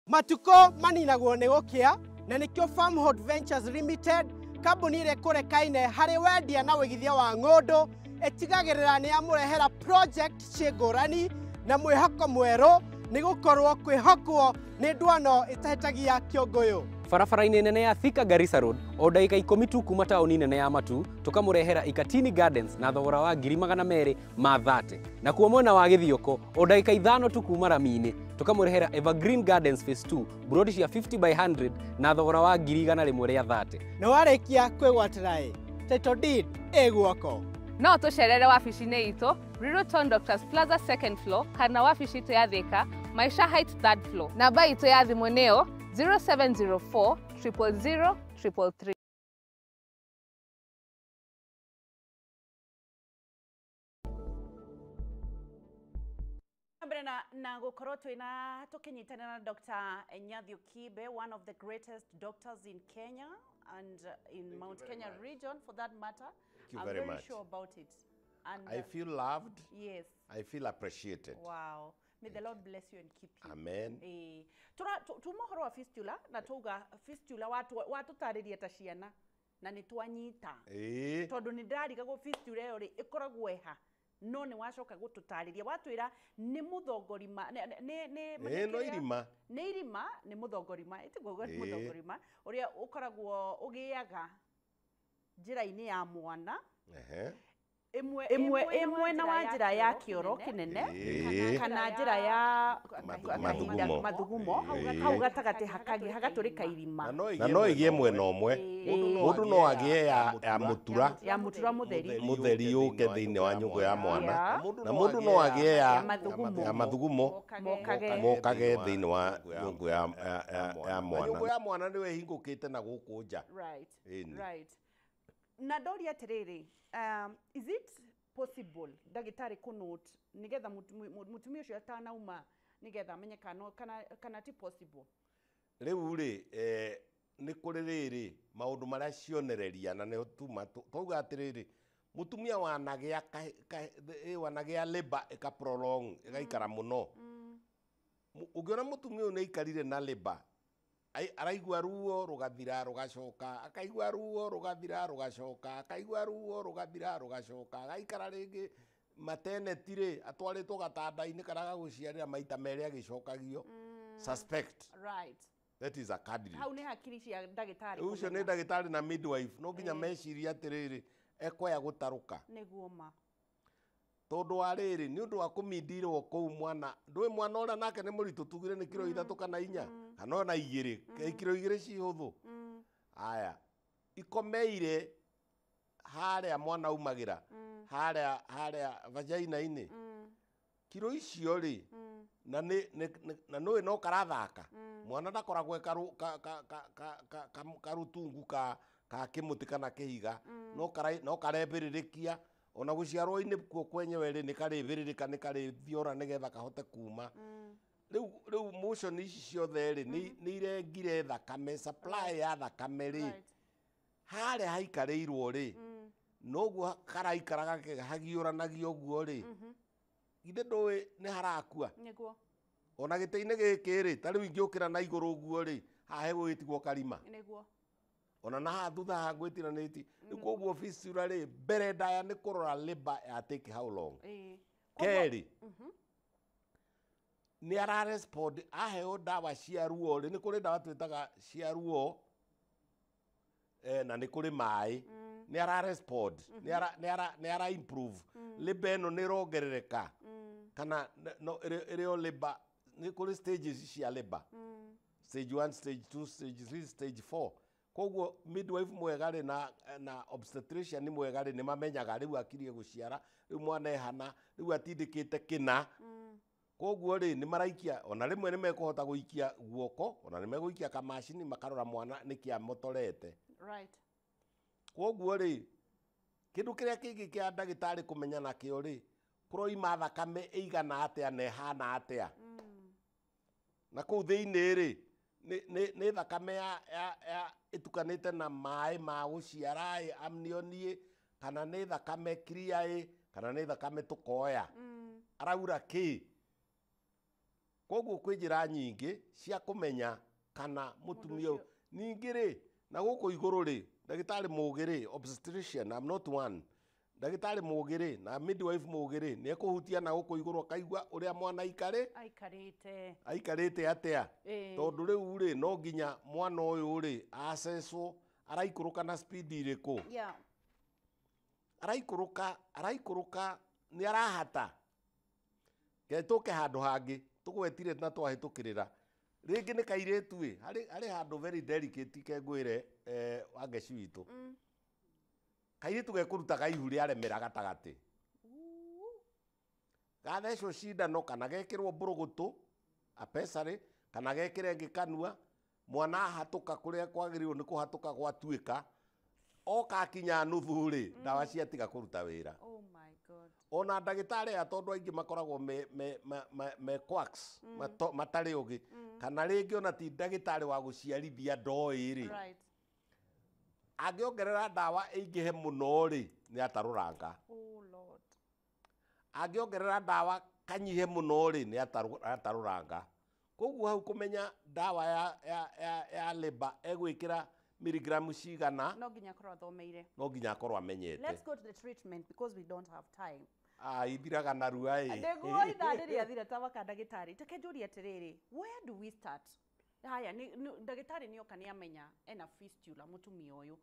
Matuko maninagwo nĩ gũkĩa na nĩkĩo Farmhold Ventures Limited kambuni ĩrĩa ĩkũrekaine harĩ wendia na wĩigithia wa ng'ũndũ ĩtigagĩrĩra nĩ yamũrehera project ciĩ ngũrani na mwĩhoko mwerũ nĩ gũkorwo kwĩhokwo nĩ ndwano ĩtahĩtagia kĩũngũyũ. Barabara-inĩ nene ya Thika Garissa Road o ndagĩka 10 tu kuma taũni nene ya Matu tũkamũrehera Ikatini Gardens na thogora wa 230,000. Nakuo mwena wa Gĩthioko o ndagĩka 5 tu kuma rami-inĩ tũkamũrehera Evergreen Gardens Phase 2 buroti cia 50 by 100 na thogora wa 130,000. Na warĩkia kwĩgwatĩra ĩ title deed ĩ guoko. No tũcerere wabici-inĩ itũ Riruton Doctors Plaza 2nd floor kana wabici itũ ya Thika Maisha Heights 3rd floor. Namba itũ ya thimũ nĩyo 0704 000 333. Na gukorwo twina tukinyitanira na Dr. Nyathiu Kibe, one of the greatest doctors in Kenya and in Mount Kenya region for that matter. Thank you I'm very very much. Sure about it. And I feel loved. Yes. I feel appreciated. Wow. May the Lord bless you and keep you. Amen. Tuma horo wa fistula na tuga fistula watu tarĩria ta ciana na nĩ twanyita. Tondũ nĩ ndĩrarigagwo fistula ĩyo rĩ ĩkoragwo ĩha. No nĩ wacoka gũtũtarĩria watwĩra nĩ mũthongorima nĩ no irima. Nĩ irima nĩ mũthongorima ĩtiguo nĩ mũthongorima ũrĩa ũkoragwo ũgĩaga njĩra-inĩ ya mwana. Ĩmwe mwena wa njĩra ya kĩoro kĩnene kana njĩra ya mathugumo hau gatagatĩ hagatũrĩka irima. Na no ĩgĩe mwena ũmwe. Mũndũ no agĩe ya mũtura. Ya mũtura mũtheri. Mũtheri yũke thĩinĩ wa nyũngũ ya mwana. Na mũndũ no agĩe ya mathugumo mokage thĩinĩ wa nyũngũ ya mwana. Nyũngũ ya mwana nĩwe ĩhingũkĩte na gũkũ nja. Right. Right. Na ndoria atĩrĩrĩ, is it possible ndagĩtarĩ kũnote nĩgetha mũtumia ũcio atanauma nĩgetha amenye kana ti possible? Rĩu rĩ nĩ kũrĩ rĩrĩ maũndũ marĩa cionereria na nĩho tuma twauga atĩrĩrĩ mũtumia wanagĩa wanagĩa labor ĩka prolong ĩgaikara mũno. Ũngĩona mũtumia ũyũ nĩ aikarire na labor araigua ruo rugathira rugacoka akaigua ruo rugathira rugacoka akaigua ruo rugathira rugacoka agaikara rĩngĩ maternity rĩ atwarĩtwo gatanda-inĩ kana agagũciarĩra maita merĩ agĩcokagio. Suspect. Right. That is a candidate. Hau nĩ hakiri cia ndagĩtarĩ. Ũcio nĩ ndagĩtarĩ na midwife no nginya mecirie atĩrĩrĩ ekoya gũtarũka. Nĩguo ma. Tondũ wa rĩrĩ nĩ ũndũ wa kũmindirwo kũu mwana ndũĩ mwana ũrĩa nake nĩ mũritũ tugire nĩ kiro 3 kana 4 kana ona 2 kiro 2 ci hũthũ. Aya ikomeire harĩa mwana umagĩra harĩa vagina-inĩ kiro icio rĩ na nĩ na nũĩ no karathaka mwana ndakoragwo karutungu ka kĩmũtĩ kana kĩhiga no karebĩrĩrĩkia ona gũciarwo-inĩ kuo kwenyewe rĩ nĩ karĩbĩrĩrĩka nĩ karĩthiora nĩgetha kahote kuma. Rĩu motion ici ciothe rĩ nĩ irengire thakame supply ya thakame rĩ harĩa haikarĩirwo rĩ noguo karaikaraga hagiũranagio ũguo rĩ Githĩ ndũĩ nĩ harakua? Nĩguo. Ona gĩtĩ-inĩ gĩkĩ rĩ, ta rĩu ingĩũkĩra na igũrũ ũguo rĩ, haha hegũgĩtigwo karima. Nĩguo. Ona na haha thutha haha ngwĩtiranĩtie. Rĩu koguo fistula rĩ, mbere ndaya nĩ kũrora labor ya take how long. Ĩĩ. Kerĩ, nĩ ara respond aheo ndawa cia ruo rĩ, nĩ kũrĩ ndawa twĩtaga cia ruo, na nĩ kũrĩ maĩ. Nĩ ara respond, nĩ ara improve. Labor ĩno nĩ ĩrongerereka. Kana no ĩrĩ o labor, nĩ kũrĩ stages cia labor. Stage 1, stage 2, stage 3, stage 4. Koguo midwife mwega rĩ na obstetrician mwega rĩ, nĩ mamenyaga rĩu akirie gũciara, rĩu mwana ehana, rĩu atindĩkĩte kĩna. Koguo rĩ, nĩ maraikia, ona rĩmwe nĩ mekũhota gũikia guoko, ona nĩ megũikia kamacini makarora mwana nĩkĩ amotorete. Right. Koguo rĩ, kĩndũ kĩrĩa kĩngĩ kĩa ndagĩtarĩ kũmenya nakĩo rĩ, kũroima thakame ĩigana atĩa na ĩhana atĩa. Na kũu thĩinĩ rĩ, nĩ thakame ya ĩtukanĩte na maĩ ma gũciara ĩ, amnion ĩ, kana nĩ thakame clear ĩ, kana nĩ thakame tũkoya. Araura kĩ? Koguo kwĩ njĩra nyingĩ cia kũmenya kana mũtumia ũyũ. Ningĩ rĩ, na gũkũ igũrũ rĩ, ndagĩtarĩ mũgĩ rĩ, obstetrician, I'm not one. Ndagĩtarĩ mũgĩ rĩ, na midwife mũgĩ rĩ, nĩ ekũhutia na gũkũ igũrũ akaigua ũrĩa mwana aikarĩte. Aikarĩte atĩa. Tondũ rĩu rĩ, no nginya mwana ũyũ rĩ, acecwo, araikũrũka na speed ĩrĩkũ? Yeah. Araikũrũka, nĩ arahata. Ke tũke handũ hangĩ, tũgwetire na twahĩtũkĩrĩra. Rĩngĩ nĩ kairĩtu ĩ, harĩ handũ very delicate ke ngwĩre, Wangeci witũ. Kairĩtu gekũrutaga ihu rĩaremera gatagatĩ. Gathecwo cindano kana gekĩrwo mbũrũgũtũ, apesarĩ, kana gekĩre ĩngĩ kanua, mwana ahatũka kũrĩa kwagĩrĩirwo nĩ kũhatũka gwatuĩka, oka akinya nuthu rĩ, ndawa ciatiga kũruta wĩra. Oh my God. Ona ndagĩtarĩ aya tondũ aingĩ makoragwo me quacks, matarĩ ũgĩ, kana rĩngĩ ona ti ndagĩtarĩ wa gũciarithia ndoĩ rĩ. Right. Angĩongerera ndawa ĩingĩhe mũno rĩ, nĩ atarũranga. Oh Lord. Angĩongerera ndawa kanyihe mũno rĩ, nĩ atarũranga. Koguo hau kũmenya ndawa ya labor egwĩkĩra miligramu cigana, no nginya akorwo athomeire. No nginya akorwo amenyete. Let's go to the treatment because we don't have time. Ithiraga narua ĩ. Nĩguo ithaa rĩrĩa thira ta waka ndagĩtarĩ. Reke njũrie atĩrĩrĩ, where do we start? Haya, ndagĩtarĩ nĩoka nĩamenya ena fistula mũtumia ũyũ.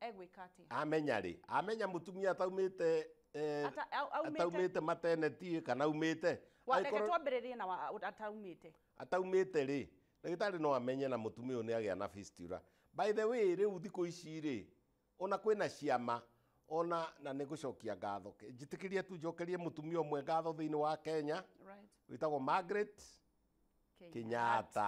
Egwĩka atĩa? Amenya rĩ, amenya mũtumia ataumĩte, ataumĩte maternity kana aumĩte. Reke twambĩrĩrie na ataumĩte. Ataumĩte rĩ, ndagĩtarĩ no amenye na mũtumia ũyũ nĩagĩa na fistula. By the way, rĩu thikũ ici rĩ, ona kwĩna ciama, ona na nĩ ngũcokia ngatho. Njĩtĩkĩrie tu njokerie mũtumia ũmwe ngatho thĩinĩ wa Kenya. Right. Wĩtagwo Margaret Kenyatta.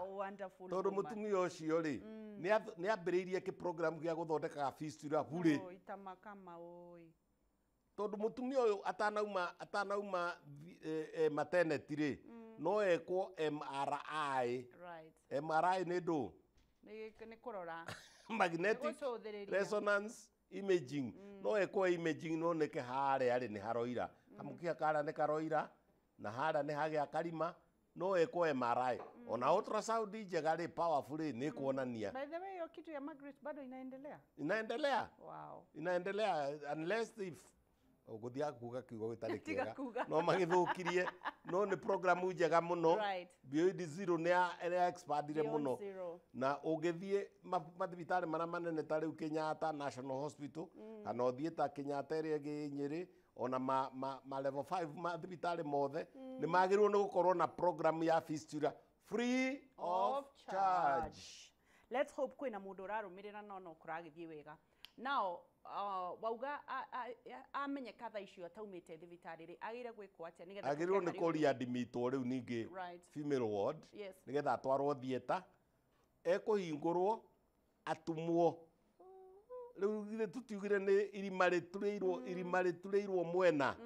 Wonderful. Tondũ mũtumia ũcio rĩ, nĩ ambĩrĩirie kĩ program gĩa gũthondekaga fistula burĩ. Oi, tamakama oi. Tondũ mũtumia ũyũ atanauma maternity rĩ, no ekwo MRI. Right. MRI nĩ ndũ? Nĩ kũrora. Magnetic resonance imaging. No ekwo imaging no nĩke harĩa rĩ nĩ haroira. Kamũkiha karĩa nĩ karoira na harĩa nĩ hagĩa karima. No ekwo MRI. Ona ultrasound njega rĩ, powerful rĩ, nĩ kuonania. By the way, hiyo kitu ya Margaret bado inaendelea? Inaendelea. Wow. Inaendelea unless if ũgũthiaga kuga kiugo gĩtarĩ Tiga kĩega. kuga. No magĩthũkirie. No nĩ programu njega mũno. Right. Beyond Zero nĩ ya expandire Beyond mũno. Zero. Na ũngĩthiĩ mathibitarĩ marĩa manene ta rĩu Kenyatta National Hospital, kana ũthiĩ ta Kenyatta ĩrĩa ĩngĩ Nyĩrĩ, ona ma level 5 mathibitarĩ mothe, nĩ magĩrĩirwo nĩ gũkorwo na program ya fistula free of charge. Let's hope kwĩna mũndũ ũrarũmĩrĩra no kũragĩthiĩ wega. Now, wauga amenyeka thaa icio ataumĩte thibitarĩ rĩ, agĩrĩire gwĩkwo atĩa nĩgetha agĩrĩirwo nĩ tũke kũria admitwo rĩu ningĩ Right. female ward, Yes. nĩgetha atwarwo theatre, ekũhingũrwo atumwo. Rĩu githĩ tũtiugire nĩ irima rĩturĩirwo, irima rĩturĩirwo mwena.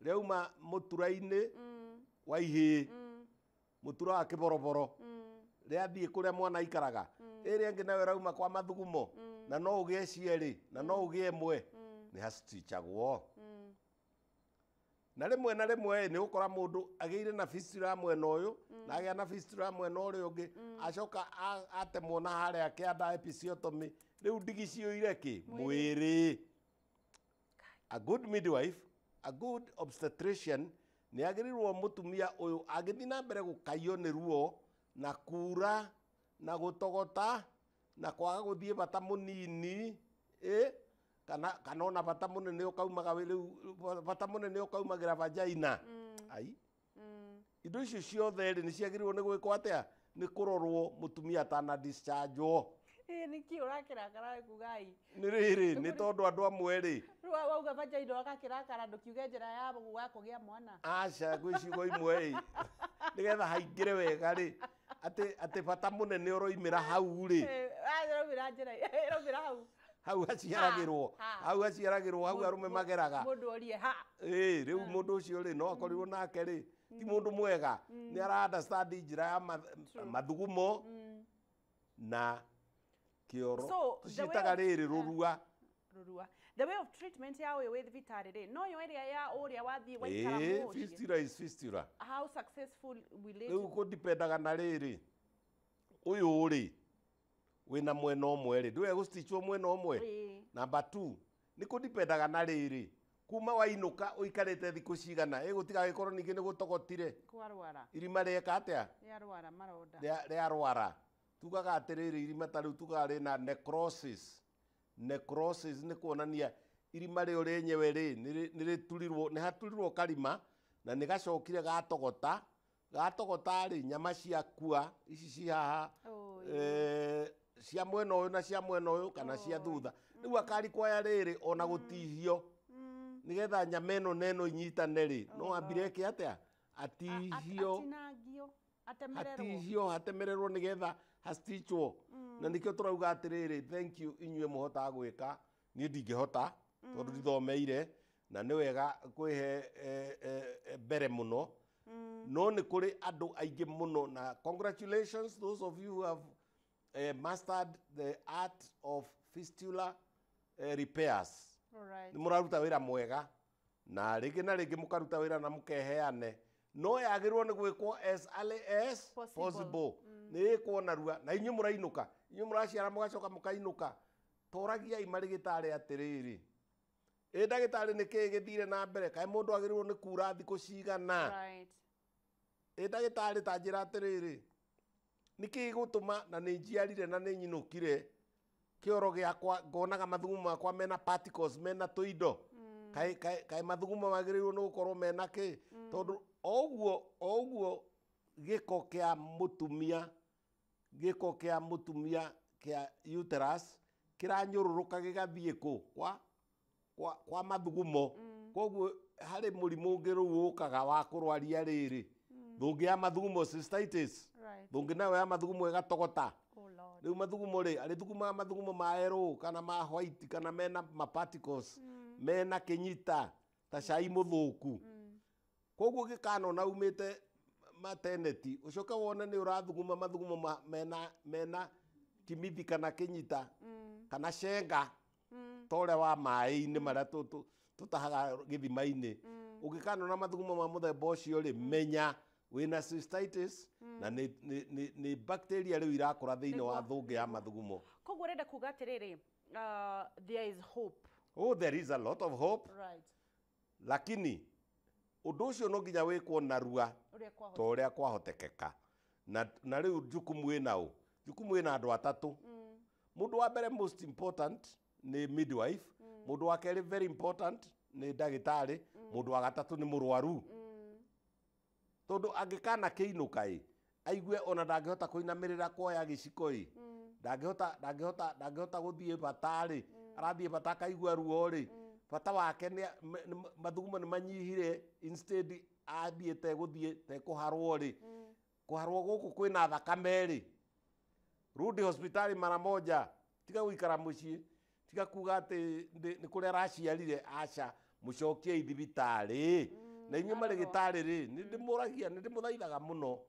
Rĩauma mũtura-inĩ wa ihĩĩ, mũtura wa kĩboroboro, rĩathiĩ kũrĩa mwana aikaraga. Ĩrĩa ĩngĩ nayo ĩrauma kwa mathugumo, na no ũgĩe cierĩ, na no ũgĩe ĩmwe, nĩ hastichagwo. Na rĩmwe na rĩmwe nĩ ũkora mũndũ agĩire na fistula mwena ũyũ na agĩa na fistula mwena ũrĩa ũngĩ, acoka atemwo na harĩa kĩanda episiotomy, rĩu ndigi ciyũire kĩ mwĩrĩ. A good midwife, a good obstetrician nĩ agĩrĩirwo mũtumia ũyũ agĩthiĩ na mbere gũkaiyo nĩ ruo na kura na gũtogota na kwaga gũthiĩ bata mũnini, kana ona bata mũnene ũkaumaga rĩu, bata mũnene ũkaumagĩra vagina. Ai, indo icio ciothe rĩ nĩ ciagĩrĩirwo nĩ gwĩkwo atĩa? Nĩ kũrorwo mũtumia atana discharge-wo. Nĩkĩ ũrakĩrakara kuga ai? Nĩ rĩrĩ, nĩ tondũ andũ amwe rĩ Rĩu wauga vagina ũgakĩrakara, ndũkiuge njĩra ya wa kũgĩa mwana. Aca, gwĩ ciugo imwe ĩ nĩgetha haingĩre wega rĩ, atĩ bata mũnene ũroimĩra hau rĩ. Ĩraumĩra njĩra, ĩraumĩra hau. Hau haciaragĩrwo, hau haciaragĩrwo, hau arũme mageraga. Mũndũ orie ha. Rĩu mũndũ ũcio rĩ no akorirwo nake rĩ ti mũndũ mwega, nĩ ara understand njĩra ya mathugumo na kĩoro. Tũciĩtaga rĩrĩ rũrua. Rũrua. The way of treatment ya ũyũ wĩ thibitarĩ rĩ, no yo ĩrĩa ya ũrĩa wathiĩ waikara mũciĩ. Fistula is fistula. How successful will it? Rĩu kũdipendaga na rĩrĩ, ũyũ rĩ wĩna mwena ũmwe rĩ, ndũe gũstichwo mwena ũmwe. Number 2, nĩ kũdipendaga na rĩrĩ, kuma wainũka ũikarĩte thikũ cigana, ĩgũtiga gĩkorwo ningĩ nĩ gũtogotire. Kwarwara. Irima rĩeka atĩa? Rĩarwara maronda. Rĩarwara. Tugaga atĩrĩrĩ, irima ta rĩu tugaga rĩna necrosis. Necrosis nĩ kuonania irima rĩo rĩenyewe rĩ nĩ rĩturirwo, nĩ haturirwo karima na nĩ gacokire gatogota. Gatogota rĩ, nyama ciakua ici ci haha, cia mwena ũyũ na cia mwena ũyũ kana cia thutha. Rĩu akarikwaya rĩrĩ ona gũtihio nĩgetha nyama ĩno na ĩno inyitane rĩ, no ambire eke atĩa? Atihio, atihio, hatemererwo nĩgetha hastichwo. Na nĩkĩo tũrauga atĩrĩrĩ, thank you inyuĩ mũhotaga gwĩka, niĩ ndingĩhota tondũ ndithomeire, na nĩ wega kwĩhe mbere mũno. No nĩ kũrĩ andũ aingĩ mũno, na congratulations those of you who have mastered the art of fistula repairs. Nĩ mũraruta wĩra mwega, na rĩngĩ na rĩngĩ mũkaruta wĩra na mũkeheane, no yagĩrĩirwo nĩ gwĩkwo as early as possible. Nĩ ĩkwo narua, na inyuĩ mũrainũka, inyuĩ mũraciara mũgacoka mũkainũka. Toragiai marĩgĩtarĩ atĩrĩrĩ, ĩ ndagĩtarĩ nĩ kĩĩ gĩthire na mbere? Kaĩ mũndũ agĩrĩirwo nĩ kura thikũ cigana? Ĩ ndagĩtarĩ ta njĩra atĩrĩrĩ, nĩ kĩĩ gĩgũtũma na nĩ njiarire na nĩ nyinũkire kĩoro gĩakwa ngonaga mathugumo makwa mena particles, mena tũindo? Kaĩ mathugumo magĩrĩirwo nĩ gũkorwo mena kĩ? Tondũ o ũguo gĩko kĩa mũtumia, gĩko kĩa mũtumia kĩa uterus kĩranyũrũrũka gĩgathiĩ kũ? Kwa mathugumo. Koguo harĩ mũrimũ ũngĩ rĩu ũkaga wa kũrwaria rĩrĩ, thũngĩ ya mathugumo, cystitis. Thũngĩ nayo ya mathugumo ĩgatogota. Rĩu mathugumo rĩ, arĩthugumaga mathugumo ma yellow kana ma white kana mena ma particles, mena kĩnyita ta cai mũthũku. Koguo gĩkanona umĩte maternity, ũcoke wone nĩ ũrathuguma mathugumo mena kimithi kana kĩnyita kana cenga ta ũrĩa wa maĩ-inĩ marĩa tũtahaga gĩthima-inĩ. Ũngĩkanona mathugumo ma mũthemba ũcio rĩ, menya wĩna cystitis na nĩ bacteria rĩu irakũra thĩinĩ wa thũngĩ ya mathugumo. Koguo ũrenda kuga atĩrĩrĩ, there is hope. Oh, there is a lot of hope. Right. Lakini ũndũ ũcio no nginya wĩkwo narua ta ũrĩa kwahotekeka. Na rĩu jukumu ĩna ũ? Jukumu ĩna andũ atatũ. Mũndũ wa mbere most important nĩ midwife, mũndũ wa kerĩ very important nĩ ndagĩtarĩ, mũndũ wa gatatũ nĩ mũrwaru. Tondũ angĩkana kĩinũka ĩ, aigue ona ndangĩhota kũinamĩrĩra kuoya gĩciko ĩ, ndangĩhota gũthiĩ bata rĩ, arathiĩ bata akaigua ruo rĩ, bata wake nĩ mathugumo nĩ manyihire, instead athiĩte gũthiĩ tekũharwo rĩ, kũharwo gũkũ kwĩna thakame rĩ, rudi hospitali mara moja, tiga gũikara mũciĩ, tiga kuga atĩ nĩ kũrĩa araciarire, aca, mũcokiei thibitarĩ. Na inyuĩ marĩgĩtarĩ rĩ, nĩ ndĩmũragia, nĩ ndĩmũthaithaga mũno.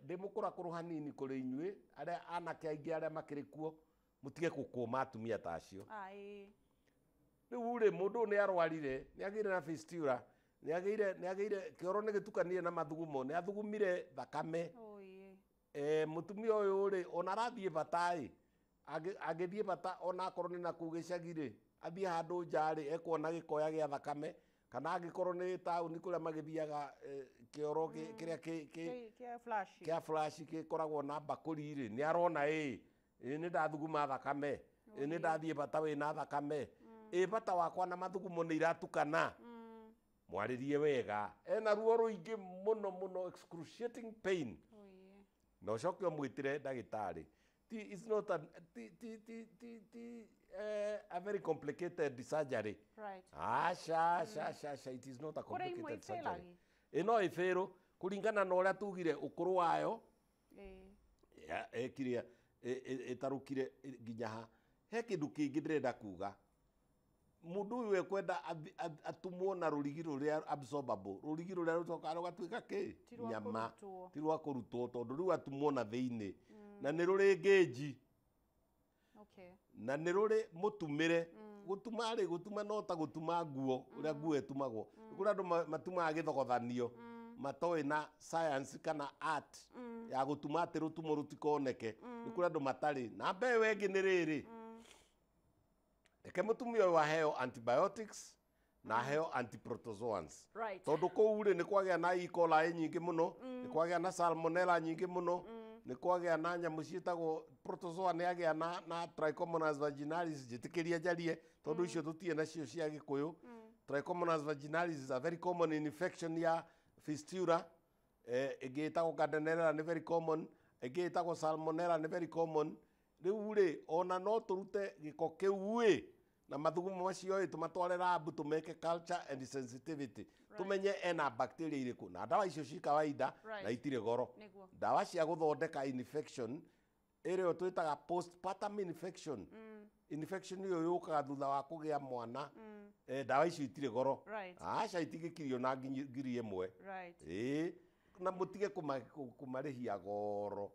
Ndĩmũkũrakũrũ hanini kũrĩ inyuĩ, arĩa anake aingĩ arĩa makĩrĩ kuo, mũtige gũkũma atumia ta acio. Rĩu rĩ, mũndũ ũyũ nĩ arwarire, nĩ agĩire na fistula, Nĩ agĩire kĩoro nĩ gĩtukanire na mathugumo, nĩ athugumire thakame. Mũtumia ũyũ rĩ, ona arathiĩ bata ĩ, angĩthiĩ bata, ona akorwo nĩ nakũu gĩcagi rĩ, athiĩ handũ nja rĩ, ekuona gĩkoya gĩa thakame, kana angĩkorwo nĩ taũni kũrĩa magĩthiaga, kĩoro kĩrĩa Kĩa flash. Kĩa flash gĩkoragwo na mbakũri rĩ, nĩ arona ĩ nĩ ndathuguma thakame, ĩ nĩ ndathiĩ bata wĩna thakame, ĩ bata wakwa na mathugumo nĩ iratukana. Mwarĩrie wega, ena ruo rũingĩ mũno mũno, excruciating pain, na ũcoke ũmwĩtĩre ndagĩtarĩ. Ti it's not a, ti ti ti ti ti a very complicated surgery. Aca, aca, aca, aca, it is not a Kũrĩ imwe complicated surgery. ifailagi. Ĩ no ĩbĩrũ kũringana na ũrĩa tugire ũkũrũ wayo. Ĩkiria ĩtarũkire nginya ha. He kĩndũ kĩngĩ ndĩrenda kuga: mũndũ ũyũ ekwenda atumwo na rũrigi rũrĩa absorbable, rũrigi rũrĩa rũcokaga rũgatuĩka kĩ Ti rwa nyama. kũrutwo. Ti rwa kũrutwo, tondũ rĩu atumwo na thĩinĩ na nĩ rũrĩ ngĩnji na nĩ rũrĩ mũtumĩre. Gũtuma rĩ, gũtuma no ta gũtuma nguo, ũrĩa nguo ĩtumagwo. Nĩ kũrĩ andũ matumaga gĩthogothanio, matoĩ na science kana art ya gũtuma atĩ rũtumo rũtikoneke. Nĩ kũrĩ andũ matarĩ na mbeũ ĩngĩ. Nĩ rĩrĩ, reke mũtumia ũyũ aheo antibiotics na aheo antiprotozoans, tondũ kũu rĩ, nĩ kwagĩa na E. coli nyingĩ mũno, nĩ kwagĩa na salmonella nyingĩ mũno, nĩ kwagĩa na nyamũ ciĩtagwo protozoa, nĩ agĩa na Trichomonas vaginalis. Njĩtĩkĩria njarie, tondũ icio tũtirĩ nacio cia Gĩkũyũ. Trichomonas vaginalis is a very common infection ya fistula. Ĩngĩ ĩtagwo Gardnerella nĩ very common, ĩngĩ ĩtagwo Salmonella nĩ very common. Rĩu rĩ, ona no tũrute gĩko kĩu ĩ na mathugumo macio ĩ, tũmatware lab, tũmeke culture and sensitivity, tũmenye ena bacteria irĩkũ, na ndawa icio ci kawaida na itirĩ goro. Ndawa cia gũthondeka infection ĩrĩa twĩtaga postpartum infection, infection ĩyo yũkaga thutha wa kũgĩa mwana, ndawa icio itirĩ goro. Aca, itingĩkirio na 1000. Ĩĩ, na mũtige kũmarĩhia goro.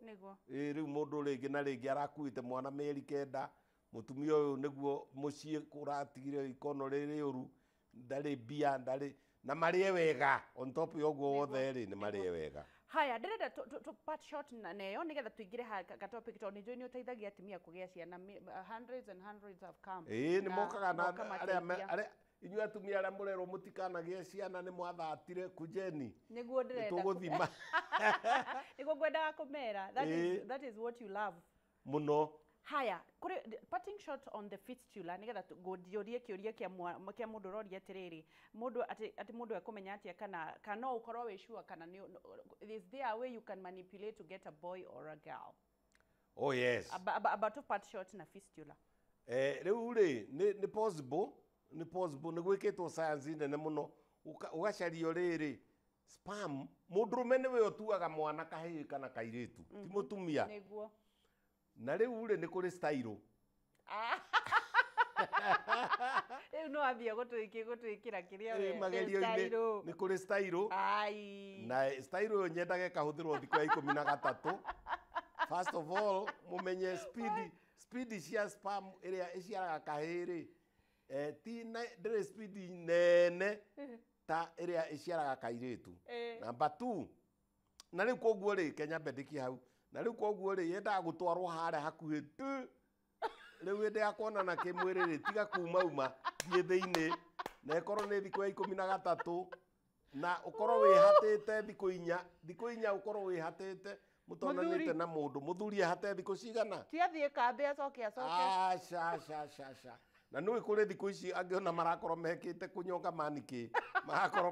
Ĩĩ, rĩu mũndũ rĩngĩ na rĩngĩ arakuĩte mwana mĩeri 9, mũtumia ũyũ nĩguo mũciĩ kũratigire ikono rĩrĩ ũru, ndarĩ mbia, ndarĩ na marĩe wega. On top ya ũguo wothe rĩ, nĩ marĩe wega. Haya, ndĩrenda tu part short na neyo nĩgetha tũingĩre ha ka topic, tondũ nĩ njũĩ nĩ ũteithagia atumia kũgĩa ciana. Hundreds and hundreds have come. Ĩĩ, nĩ Na mokaga na moka arĩa mateithia. Arĩa inyuĩ atumia arĩa mũrerwo mũtikanagĩe ciana, nĩ mwathatire, kujeni. Nĩguo ndĩrenda Tũgũthima. Nĩguo ngwendaga kũmera. That is, that is what you love. Mũno. Haya, kũrĩ parting shot on the fistula, nĩgetha ngũnjũrie kĩũria kĩa mũndũ ũroria atĩrĩrĩ, mũndũ atĩ mũndũ ekũmenya atĩa kana no ũkorwo wĩ sure kana nĩ is there a way you can manipulate to get a boy or a girl? Oh yes. About to part shot na fistula. Rĩu rĩ, nĩ possible, nĩ possible, nĩ gwĩkĩtwo science nene mũno. Ũgacario rĩrĩ sperm, mũndũrũme nĩwe ũtuaga mwana kahĩĩ kana kairĩtu, ti mũtumia. Na rĩu rĩ, nĩ kũrĩ style. Rĩu no ambia gũtwĩkĩra kĩrĩa we magerio-inĩ. Style. Nĩ kũrĩ style. Ai. Na style ĩyo nyendaga ĩkahũthĩrwo thikũ ya 13. First of all, mũmenye speed cia sperm ĩrĩa ĩciaraga kahĩĩ rĩ, ti ndĩrĩ speed nene ta ĩrĩa ĩciaraga kairĩtu. Number two, na rĩu koguo rĩ, Kenya mbendĩkie hau, na rĩu koguo rĩ, yendaga gũtwarwo harĩa hakuhĩ tu. Rĩu hĩndĩ ya kuonana kĩmwĩrĩ rĩ, tiga kuma uma, thiĩ thĩinĩ, na ĩkorwo nĩ thikũ ya 13, na ũkorwo wĩhatĩte thikũ 4, thikũ 4 ũkorwo wĩhatĩte mũtonanĩte. Mũthuri. Na mũndũ mũthuri ahate thikũ cigana? Ti athiĩ kambĩ acoke acoke. Aca, aca, aca, aca. Na nĩ kũrĩ thikũ ici angĩ ona marakorwo mekĩte kũnyonga manikĩ, marakorwo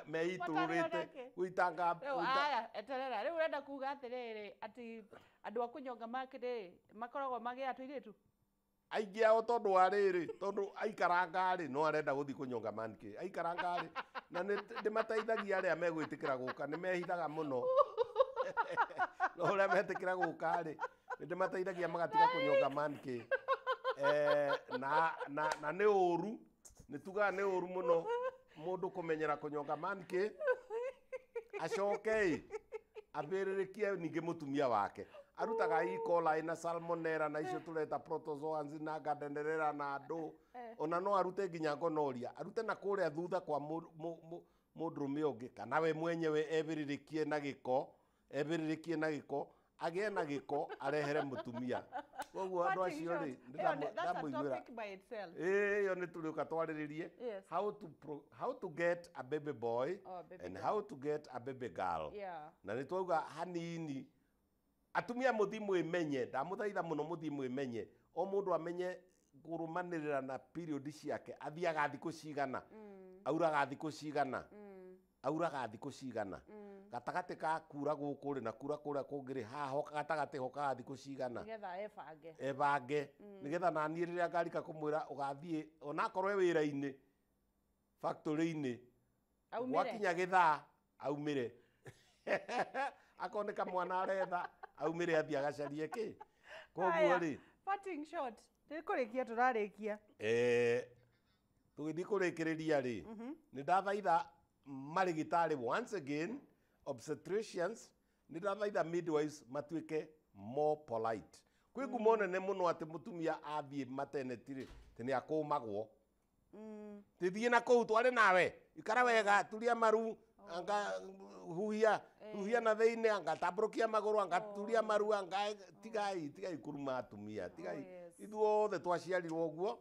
meitũrũrĩte Matarĩ gũitanga Rĩu aya, eterera, rĩu ũrenda kuga atĩrĩrĩ, atĩ andũ a kũnyonga makĩrĩ makoragwo magĩa tũirĩtu? Aingĩ ao, tondũ wa rĩrĩ, tondũ aikaranga rĩ, no arenda gũthiĩ kũnyonga manikĩ, aikaranga rĩ, na nĩ ndĩmateithagia arĩa megwĩtĩkĩra gũka, nĩ mehithaga mũno, no ũrĩa metĩkĩra gũka rĩ, nĩ ndĩmateithagia magatiga kũnyonga manikĩ. Na nĩ ũru, nĩ tugaga nĩ ũru mũno mũndũ kũmenyera kũnyonga manikĩ, acoke ĩ ambĩrĩrĩkie ningĩ mũtumia wake. Arutaga E. coli na salmonella na icio tũreta protozoans na gardnerella na andũ. Ona no arute nginya gonorrhea. Arute na kũrĩa thutha kwa mũndũrũme ũngĩ kana we mwenyewe ebĩrĩrĩkie na gĩko, ebĩrĩrĩkie na gĩko, agĩe na gĩko arehere mũtumia. Koguo andũ Parting acio rĩ, shot. Ĩyo that's a ndamũiguĩra. topic by itself. Ĩĩ, ĩyo nĩ tũrĩũka twarĩrĩrie. Yes. How to get a baby boy Oh, baby and girl. how to get a baby girl. Yeah. Na nĩ twauga hanini atumia mũthi mwĩmenye, ndamũthaitha mũno mũthi mwĩmenye, o mũndũ amenye kũrũmanĩrĩra na period ciake, athiaga thikũ cigana, auraga thikũ cigana, auraga thikũ cigana, gatagatĩ ka kura gũkũ rĩ na kura kũrĩa kũngĩ rĩ, haha gatagatĩ hokaga thikũ cigana, Nĩgetha ebange. Ebange nĩgetha naniĩ rĩrĩa ngarika kũmwĩra ũgathiĩ onakorwo e wĩra-inĩ factory-inĩ, Aumĩre. gwakinya gĩthaa aumĩre, akorwo nĩ kamwana aretha aumĩre athiĩ agacarie kĩ. Koguo Haya, rĩ, parting shot. Nĩ kũrĩkia tũrarĩkia. Tũgĩthiĩ kũrĩkĩrĩria rĩ, nĩ ndathaitha marĩgĩtarĩ, once again obstetricians, nĩ ndathaitha midwives matuĩke more polite. Kwĩ ngumo nene mũno atĩ mũtumia athiĩ maternity rĩ, atĩ nĩ akũmagwo, tĩthiĩ na kũu tware nawe, ikara wega, turia maru, anga huhia huhia na thĩinĩ, anga tambũrũkia magũrũ, anga turia maru, anga tigai tigai kuruma atumia, tigai. Ithuothe twaciarirwo ũguo,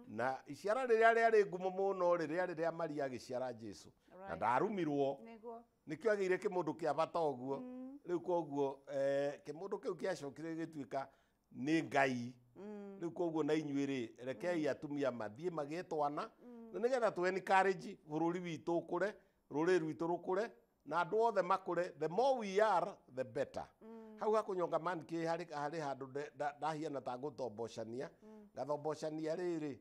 na iciara rĩrĩa rĩarĩ ngumo mũno rĩ, rĩarĩ rĩa Maria agĩciara Jesu na ndarumirwo. Nĩguo. Nĩkĩo agĩire kĩmũndũ kĩa bata ũguo. Rĩu koguo kĩmũndũ kĩu kĩacokire gĩgĩtuĩka nĩ Ngai. Rĩu koguo na inyuĩ rĩ, rekei atumia mathiĩ magĩe twana na nĩgetha tũ encourage bũrũri witũ ũkũre, rũrĩrĩ rwitũ rũkũre na andũ othe makũre. The more we are, the better. Hau hakũnyonga mankĩ harĩ handũ ndahiana ta ngũtombocania, ngathombocania rĩrĩ,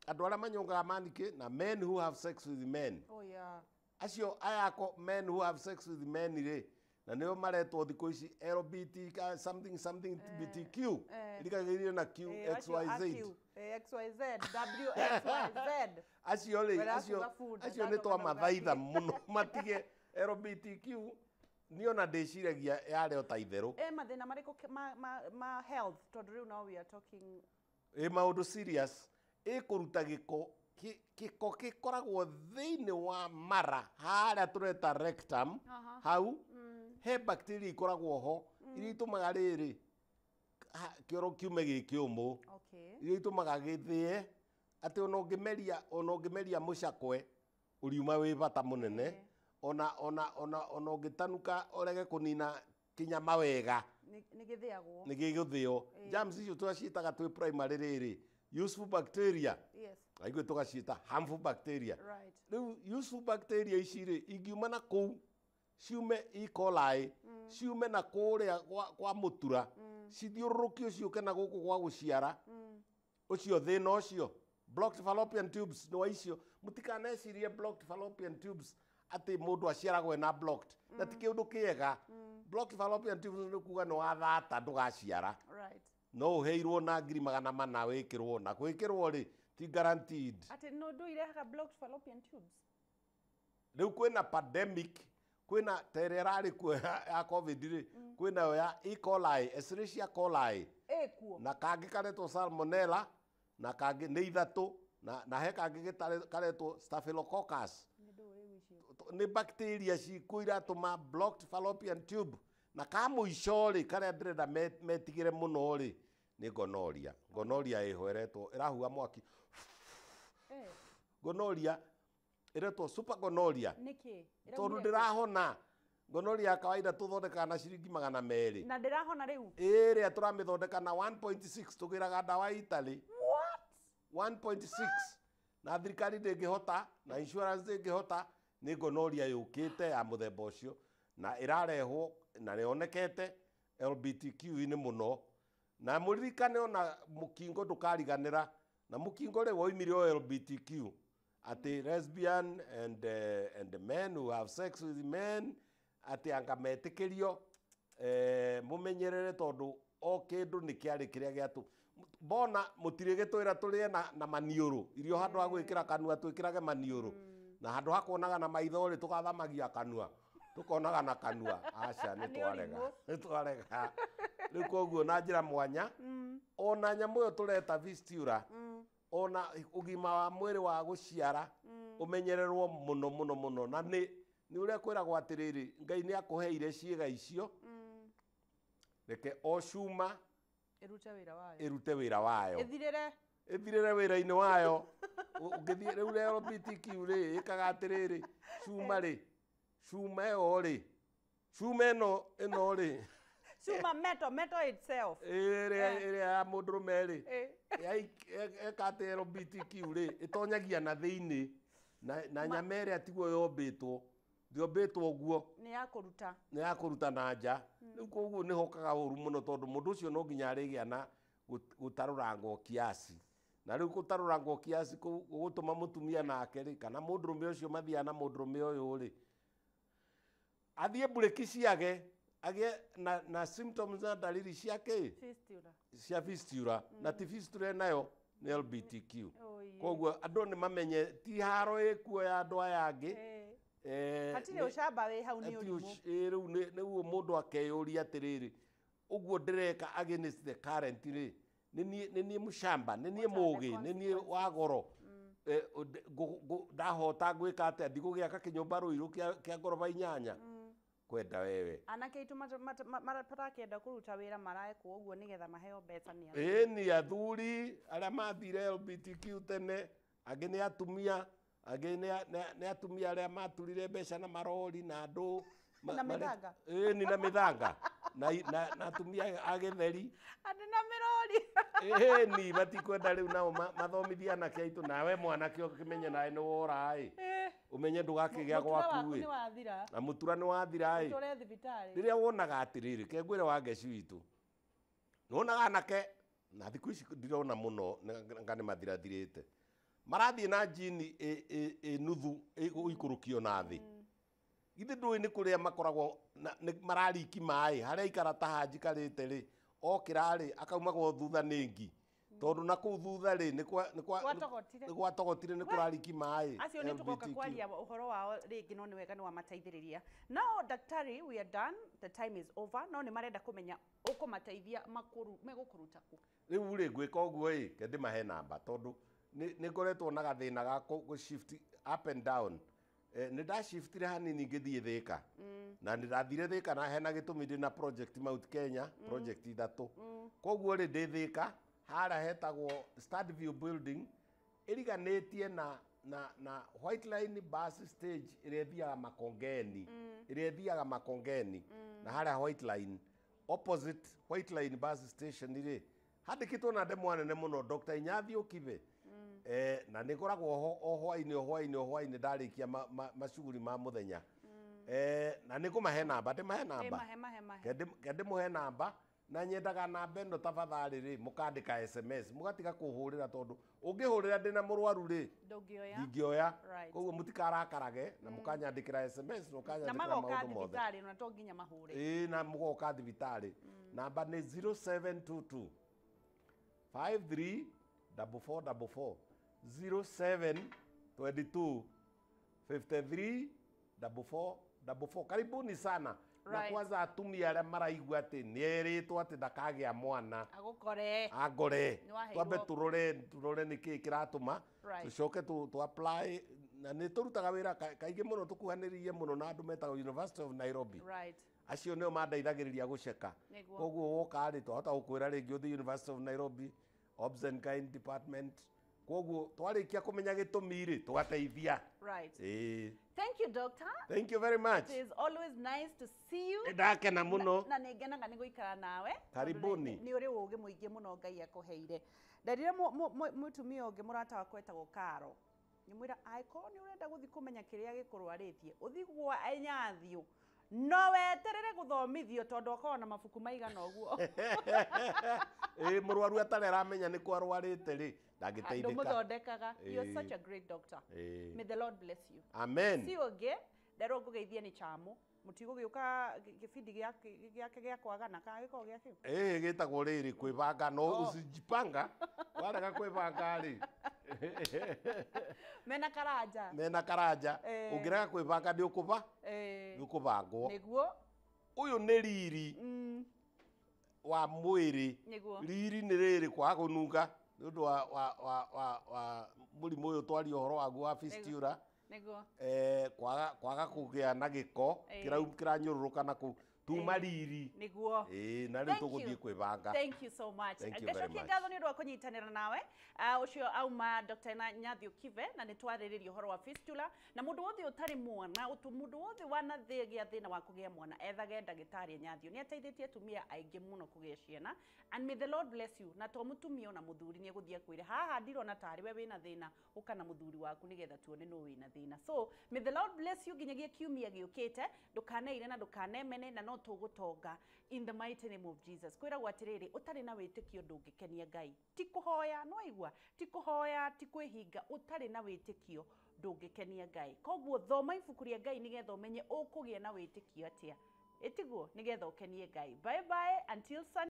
andũ arĩa manyongaga mankĩ na men who have sex with men. Oh yeah. Acio ayako men who have sex with men rĩ, na nĩo maretwo thikũ ici LBT something something BTQ, irigagĩrĩire na Q X Acio Y a Z. Q, XYZ, W X Y Z. Acio rĩ, Wera acio kuga food, acio nĩ ndathoka twamathaitha mũno matige LBTQ. Niĩ ona ndĩciragia yarĩ o ta itherũ. Mathĩna marĩkũ ma health, tondũ rĩu now we are talking? Ĩ maũndũ serious, ĩ kũruta gĩko gĩko gĩkoragwo thĩinĩ wa mara harĩa tũreta rectum. Hau he bacteria ikoragwo ho iria itũmaga rĩrĩ kĩoro kiume gĩ kĩũmũ, iria itũmaga gĩthĩe atĩ ona ũngĩmeria mũcakwe ũriuma wĩ bata mũnene, ona ũngĩtanuka ũrege kũnina kĩnyama wega, Nĩ gĩthĩagwo. Nĩ gĩgũthĩo. Germs icio twaciĩtaga twĩ primary rĩrĩ useful bacteria, na ithuĩ tũgaciĩta harmful bacteria. Rĩu useful bacteria ici rĩ, ingiuma na kũu ciume E. coli, ciume na kũrĩa kwa mũtura, cithiũrũrũkio ciũke na gũkũ gwa gũciara, ũcio thĩna ũcio blocked fallopian tubes nĩ wa icio. Mũtikanecirie blocked fallopian tubes atĩ mũndũ aciaragwo ena blocked, na ti kĩũndũ kĩega. Blocked fallopian tubes nĩ kuga nĩ wathata ndũgaciara. No ũheirwo na 400,000 wĩkĩrwo, na gwĩkĩrwo rĩ, ti guaranteed. Atĩ no ndũ irehaga blocked fallopian tubes? Rĩu kwĩna pandemic, kwĩna ta ĩrĩa ĩrarĩ kuo ya COVID rĩ, kwĩnayo ya E. coli, Escherichia coli. Ĩkuo. Na kangĩ karetwo salmonella, na kangĩ nĩ ithatũ, na he kangĩ karetwo staphylococcus. Nĩ bacteria cikuo iratũma blocked fallopian tube. Na ka mũico rĩ, karĩa ndĩrenda metigĩre mũno rĩ, nĩ gonorrhea. Gonorrhea ĩho ĩretwo ĩrahuha mwaki. Gonorrhea ĩretwo super gonorrhea. Nĩkĩ? Tondũ ndĩrahona. Gonorrhea ya kawaida tũthondekaga na ciringi 200. Na ndĩrahona rĩu? Ĩrĩa tũramĩthondeka na 1.6, tũgĩraga ndawa Italy. What? 1.6, na thirikari ndĩngĩhota na insurance ndĩngĩhota. Nĩ gonorrhea yũkĩte ya mũthemba ũcio na ĩrarehwo na nĩyonekete LBTQ-inĩ mũno. Na mũririkane ona mũkingo ndũkariganĩra, na mũkingo rĩ woimire o LBTQ, atĩ lesbian and men who have sex with men, atĩ anga metĩkĩrio. Mũmenyerere tondũ o kĩndũ nĩ kĩarĩ kĩrĩa gĩatũ mbona mũtirĩgĩtwĩra tũrĩe na maniũrũ irio, handũ ha gwĩkĩra kanua twĩkĩrage maniũrũ, na handũ ha kuonaga na maitho rĩ, tũgathamagia kanua. Tukonaga na kanua aca nĩ twarega nĩ twarega rĩu koguo na njĩra mwanya ona nyamũ ĩyo tũreta fistula ona ũgima wa mwĩrĩ wa gũciara ũmenyererwo mũno mũno mũno na nĩ ũrĩa kwĩragwo atĩrĩrĩ Ngai nĩ akũheire ciĩga icio reke o cuma ĩrute wĩra wayo ĩrute wĩra wayo ĩthirĩre wĩra-inĩ wayo ũngĩthiĩ rĩu LGBTQ rĩ ĩkaga atĩrĩrĩ cuma rĩ cuma ĩyo rĩ cuma ĩno rĩ cuma metal itself ĩrĩa ya mũndũrũme rĩ eka atĩ LGBTQ rĩ ĩtonyagia na thĩinĩ na nyama ĩrĩa tiguo yombĩtwo ndĩombĩtwo ũguo nĩ ya kũruta nĩ ya kũruta na nja rĩu koguo nĩ hokaga ũru mũno tondũ mũndũ ũcio no nginya arĩgĩa na gũtarũrangwo kiasi na rĩu gũtarũrangwo kiasi gũgũtũma mũtumia nake rĩ kana mũndũrũme ũcio mathiaga na mũndũrũme ũyũ rĩ athiĩ mburĩki ciage agĩe na symptoms na dalili ciake cia fistula na ti fistula nayo nĩ LGBTQ koguo andũ nĩ mamenye ti haro ĩkuo ya andũ aya angĩ hatirĩ ũcamba wĩ hau nĩ ũrimũ rĩu nĩguo mũndũ akeyũria atĩrĩrĩ ũguo ndĩreka against the current rĩ nĩ niĩ mũcamba nĩ niĩ mũgĩ nĩ niĩ wa goro ndahota gwĩka atĩa ndigũgĩaka kĩnyũmba Rũirũ kĩa ngoroba 8 kwenda wewe anake aitũ marakĩenda kũruta wĩra maraekwo ũguo nĩgetha maheo mbeca nĩ athuri. Ĩni athuri arĩa mathire LGBTQ tene angĩ nĩ atumia angĩ nĩ atumia arĩa maturire mbeca na marori na andũ na mĩthanga ĩni na mĩthanga na atumia a gĩtheri andũ na mĩrori ĩni matikwenda rĩu nao mathomithie anake aitũ nawe mwanake ũkĩmenye nawe nĩ wora ĩ umenye ndũgakĩgĩa gwaku ĩ na mũtura nĩ wathira ĩ rĩrĩa wonaga atĩrĩrĩ ke ngwĩre wa ngeci witũ nĩwonaga anake na thikũ ici ndirona mũno nga nĩ mathirathirĩte marathiĩ na njini ĩ nuthu ĩgũikũrũkio na thĩ githĩ ndũĩ nĩ kũrĩa makoragwo marariki maĩ harĩa aikara ta hanjikarĩte rĩ okĩra rĩ akaumagwo thutha nĩ ngi tondũ na kũu thutha rĩ nĩ gwatogotire nĩ kũrariki maĩ acio nĩ tũgoka kwaria ũhoro wao rĩngĩ no nĩ wega nĩ wamateithĩrĩria. Now daktari, we are done, the time is over, no nĩ marenda kũmenya ũkũmateithia megũkũruta kũ rĩu rĩ ngwĩka ũguo ĩ ke ndĩmahe namba tondũ nĩ ngoretwo na gathĩna ga kũ shift up and down. Nĩ ndashiftire hanini ngĩthiĩ Thĩka na nĩ ndathire Thĩka na hena gĩtũmi ndĩ na project Mount Kenya project 3 koguo rĩ ndĩ Thĩka harĩa hetagwo Standview Building ĩriganĩtie na White Line bus stage ĩrĩa ĩthiaga Makongeni ĩrĩa ĩthiaga Makongeni na harĩa White Line opposite White Line bus station rĩ handĩkĩtwo na ndemwa nene mũno Dr. Inyathiũ Kibe na nĩ ngoragwo o hwainĩ o hwainĩ o hwainĩ ndarĩkia macuguri ma mũthenya na nĩ ngũmahe namba ndĩmahe namba ke ndĩmũhe namba na nyendaga namba ĩno tafadhali rĩ mũkandĩka SMS mũgatiga kũhũrĩra tondũ ũngĩhũrĩra ndĩna mũrwaru rĩ ndingĩoya koguo mũtikarakarage na mũkanyandĩkĩra SMS na mũkanyandĩkĩra maũndũ mothe na to nginya mahũre ĩĩ na mũgoka thibitarĩ namba nĩ 0722 53 4444 0722 53 4444. Karibuni sana. Na kwanza atumia arĩa maraigua atĩ nĩerĩtwo atĩ ndakagĩa mwana agũkore angore twambe tũrore nĩkĩĩ kĩratũma tũcoke tũ apply na nĩ tũrutaga wĩra kaingĩ mũno tũkuhanĩrĩirie mũno na andũ metagwo University of Nairobi acio nĩo mandeithagĩrĩria gũceka koguo woka rĩ twahota gũkwĩra rĩngĩ ũthiĩ University of Nairobi Obs and Gyne Department koguo twarĩkia kũmenya gĩtũmi rĩ tũgateithia. Thank you, doctor. Thank you very much. It is always nice to see you. Ndakena mũno. Na nĩngenaga nĩ gũikara nawe. Karibuni. Nĩ ũrĩ ũũgĩ mũingĩ mũno Ngai akũheire. Nderire mũtumia ũngĩ mũrata wakwa etagwo Karo. Ngĩmwĩra angĩkorwo nĩ ũrenda gũthiĩ kũmenya kĩrĩa gĩkũrwarĩtie, ũthiĩ gwa Inyathiũ. No weterere gũthomithio tondũ akoragwo na mabuku maigana ũguo. Ĩ mũrwaru atarĩ aramenya nĩ kũ arwarĩte rĩ ndangĩteithĩka. Ndũmũthondekaga. You're such a great doctor. May the Lord bless you. Amen. See you again. Nderwo ngũgeithie nĩ Chamo. Mũtigũgĩũka gĩbindi gĩake gĩa kwagana kana gĩkoragwo gĩa kĩu? Ĩ gĩtagwo rĩrĩ kwĩbanga no usijipanga warega kwĩbanga rĩ Mena karanja. Mena karanja. Ũngĩrega kwĩbanga nĩ ũkũba? Nĩ ũkũbangwo. Nĩguo. Ũyũ nĩ riri wa mwĩrĩ. Riri nĩ rĩrĩ kwaga kũnunga nĩ ũndũ wa mũrimũ ũyũ twaria ũhoro waguo wa fistula. Nĩguo. Kwaga kũgĩa na gĩko kĩranyũrũrũka na kũu tuma riri. Nĩguo. Na rĩu tũgũthiĩ kwĩbanga. Thank you so much. Ngacokia ngatho nĩ ũndũ wa kũnyitanĩra nawe. Ũcio auma Dr. Nyathio Kibe na nĩ twarĩrĩria ũhoro wa fistula na mũndũ wothe ũtarĩ mwana, mũndũ wothe wanathĩgĩa thĩna wa kũgĩa mwana ethage ndagĩtarĩ Nyathio. Nĩ ateithĩtie atumia aingĩ mũno kũgĩa ciana. And may the Lord bless you. Na to mũtumia ona mũthuri nĩ egũthiĩ akwĩre haha ndirona tarĩ we wĩna thĩna, ũka na mũthuri waku nĩgetha tuone nũ wĩna thĩna. So may the Lord bless you nginyagia kiumia gĩũkĩte. Ndũkaneire na ndũkanemene na no tũgũtonga in the mighty name of Jesus. Kwĩragwo atĩrĩrĩ, ũtarĩ na wĩtĩkio ndũngĩkenia Ngai. Ti kũhoya, no aigua, ti kũhoya, ti kwĩhinga, ũtarĩ na wĩtĩkio ndũngĩkenia Ngai. Koguo thoma ibuku rĩa Ngai nĩgetha ũmenye ũkũgĩa na wĩtĩkio atĩa. Ĩtiguo nĩgetha ũkenie Ngai. Bye bye until Sunday.